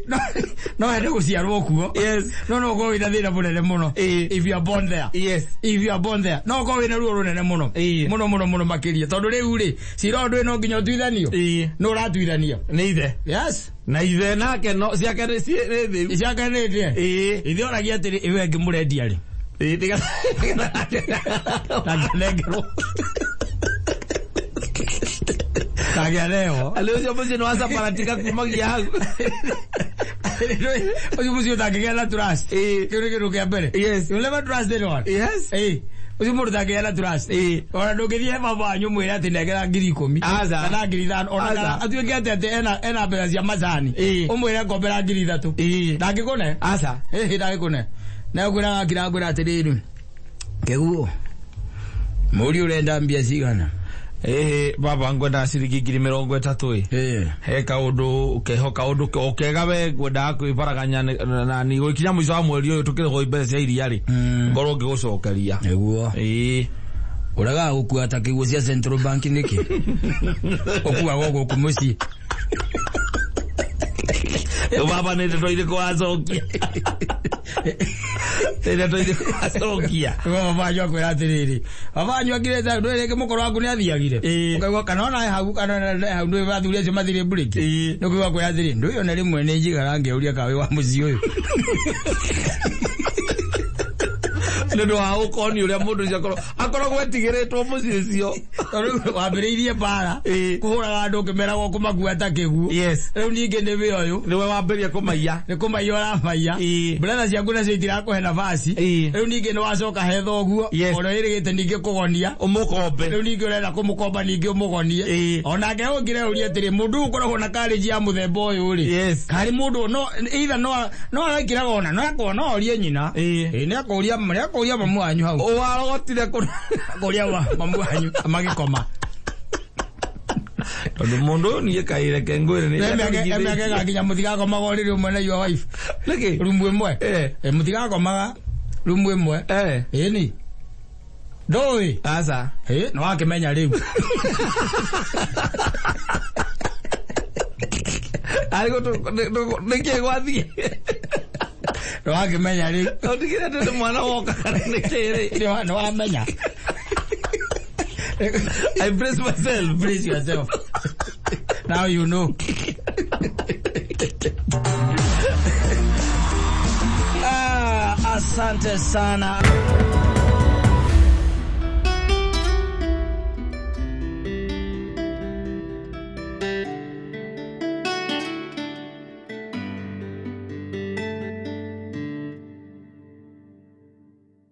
no wende gũciarwo kuo. Yes. No no ũkorwo wĩna thĩna mũnene mũno. Ĩĩ. If you are born there. Yes. If you are born there. No ũkorwo wĩna ruo rũnene mũno. Ĩĩ. Mũno mũno mũno makĩria. Tondũ rĩu rĩ, cira ũyũ ndũĩ no nginya ũtuithanio. Ĩĩ. Nũ ũratuithania? Nĩ ithe. Yes. Na ithe nake no ciake nĩ nĩ thiru. Ciake nĩ ndĩe. Ĩĩ. Ithe oragia atĩrĩ, ĩyo ĩngĩ mũrendia rĩ? Ĩĩ tiga. Ndangĩnengerwo. Ndangĩaneo. Alĩ ũcio mũciĩ nĩ wacaparatika kumagia hau. Ũcio mũciĩ ũtangĩgĩa na trust. Ĩĩ. Kĩu nĩ kĩndũ kĩa mbere. Yes. You never trust anyone. Yes. Ĩĩ. Ũcio mũndũ ũtangĩgĩa na trust. Ĩĩ. Ona ndũngĩthiĩ he baba wanyu ũmwĩre atĩ nengera ngiri ikũmi. Aca. Kana ngiri ithano. Ona Aca. kana atuĩke atĩ atĩ ena mbeca cia macani. Ĩĩ. Ũmwĩre ngombera ngiri ithatũ. Ĩĩ. Ndangĩkũne. Aca. Ĩĩ ndangĩkũne. Na ũkwĩra gakira ngwĩra atĩrĩrĩ. Kĩguũ. Mũriũ ũrenda mbia cigana? Ĩĩ baba ngwendaga ciringi ngiri mĩrongo ĩtatũ ĩ. Ĩĩ. He kaũndũ keho kaũndũ o kega we ngwendaga kwĩbaraganya na ni gũkinya mũico wa mweri ũyũ tũkĩrĩhwo mbeca cia iria rĩ ngorwo ngĩgũcokeria. Nĩguo. Ĩĩ. Ũregaga gũkua ta kĩguũ cia Central Bank nĩkĩ? Ũkuaga gũkũ mũciĩ. Rĩu baba nĩ ndeto irĩkũ wacokia? Nĩ ndeto irĩkũ wacokia? Baba wanyu akwĩra atĩrĩrĩ, baba wanyu akirĩte ndũĩ rĩngĩ mũkũrũ waku nĩ athiagire. Ĩĩ. Ũkaigua kana ona he hau kana ona he hau ndũĩ athuri acio mathire mburĩki. Ĩĩ. Nĩ ũkaigua akwĩra atĩrĩrĩ, ndũĩ ona rĩmwe nĩ njigara ngĩũria kana wĩ wa mũciĩ ũyũ. Nĩ ũndũ wa ũkoni ũrĩa mũndũ ũcio akoragwo etigĩrĩtwo mũciĩ ũcio. Tondũ wambĩrĩirie mbara Ĩĩ. kũhũraga andũ ũkĩmeragwo kũmakua ta kĩguũ. Yes. Rĩu ningĩ nĩ wĩ ũyũ. Nĩwe wambĩrĩria kũmaiya. Nĩ kũmaiya ũramaiya. Ĩĩ. Brother ciaku nacio itirakũhe nafasi. Ĩĩ. Rĩu ningĩ nĩ wacoka he thoguo. Yes. Ona wĩrĩgĩte ningĩ kũgonia. Ũmũkombe. Rĩu ningĩ ũrenda kũmũkomba ningĩ ũmũgonie. Ĩĩ. Onake ũngĩre ũrie atĩrĩ, mũndũ ũyũ ũkoragwo na karĩnji ya mũthemba ũyũ rĩ. Yes. Karĩ mũndũ no either no araikiraga ona no akorwo no orie nyina. Ĩĩ. Ĩĩ nĩ akũria nĩ akũria mamu wanyu hau. Ũwarogotire kũna. Akũria mamu wanyu magĩkoma. Tondũ mũndũ ũyũ niĩ kaĩ reke ngwĩre nĩ Emĩaka nginya mũtigakomaga ũrĩrĩ ũmwe na your wife. Nĩkĩ? Rumu ĩmwe. Mũtigakomaga rumu ĩmwe. Ĩni. Ndũĩ. Aca. Ĩ nĩ wakĩmenya rĩu. Arĩ nĩkĩ gwathiĩ? Nĩwakĩmenya rĩu. Ũndigĩre atĩ nĩ mwana woka kana nĩkĩ rĩ? Nĩwamenya. I brace myself. Brace yourself. Now you know. Ah, asante sana.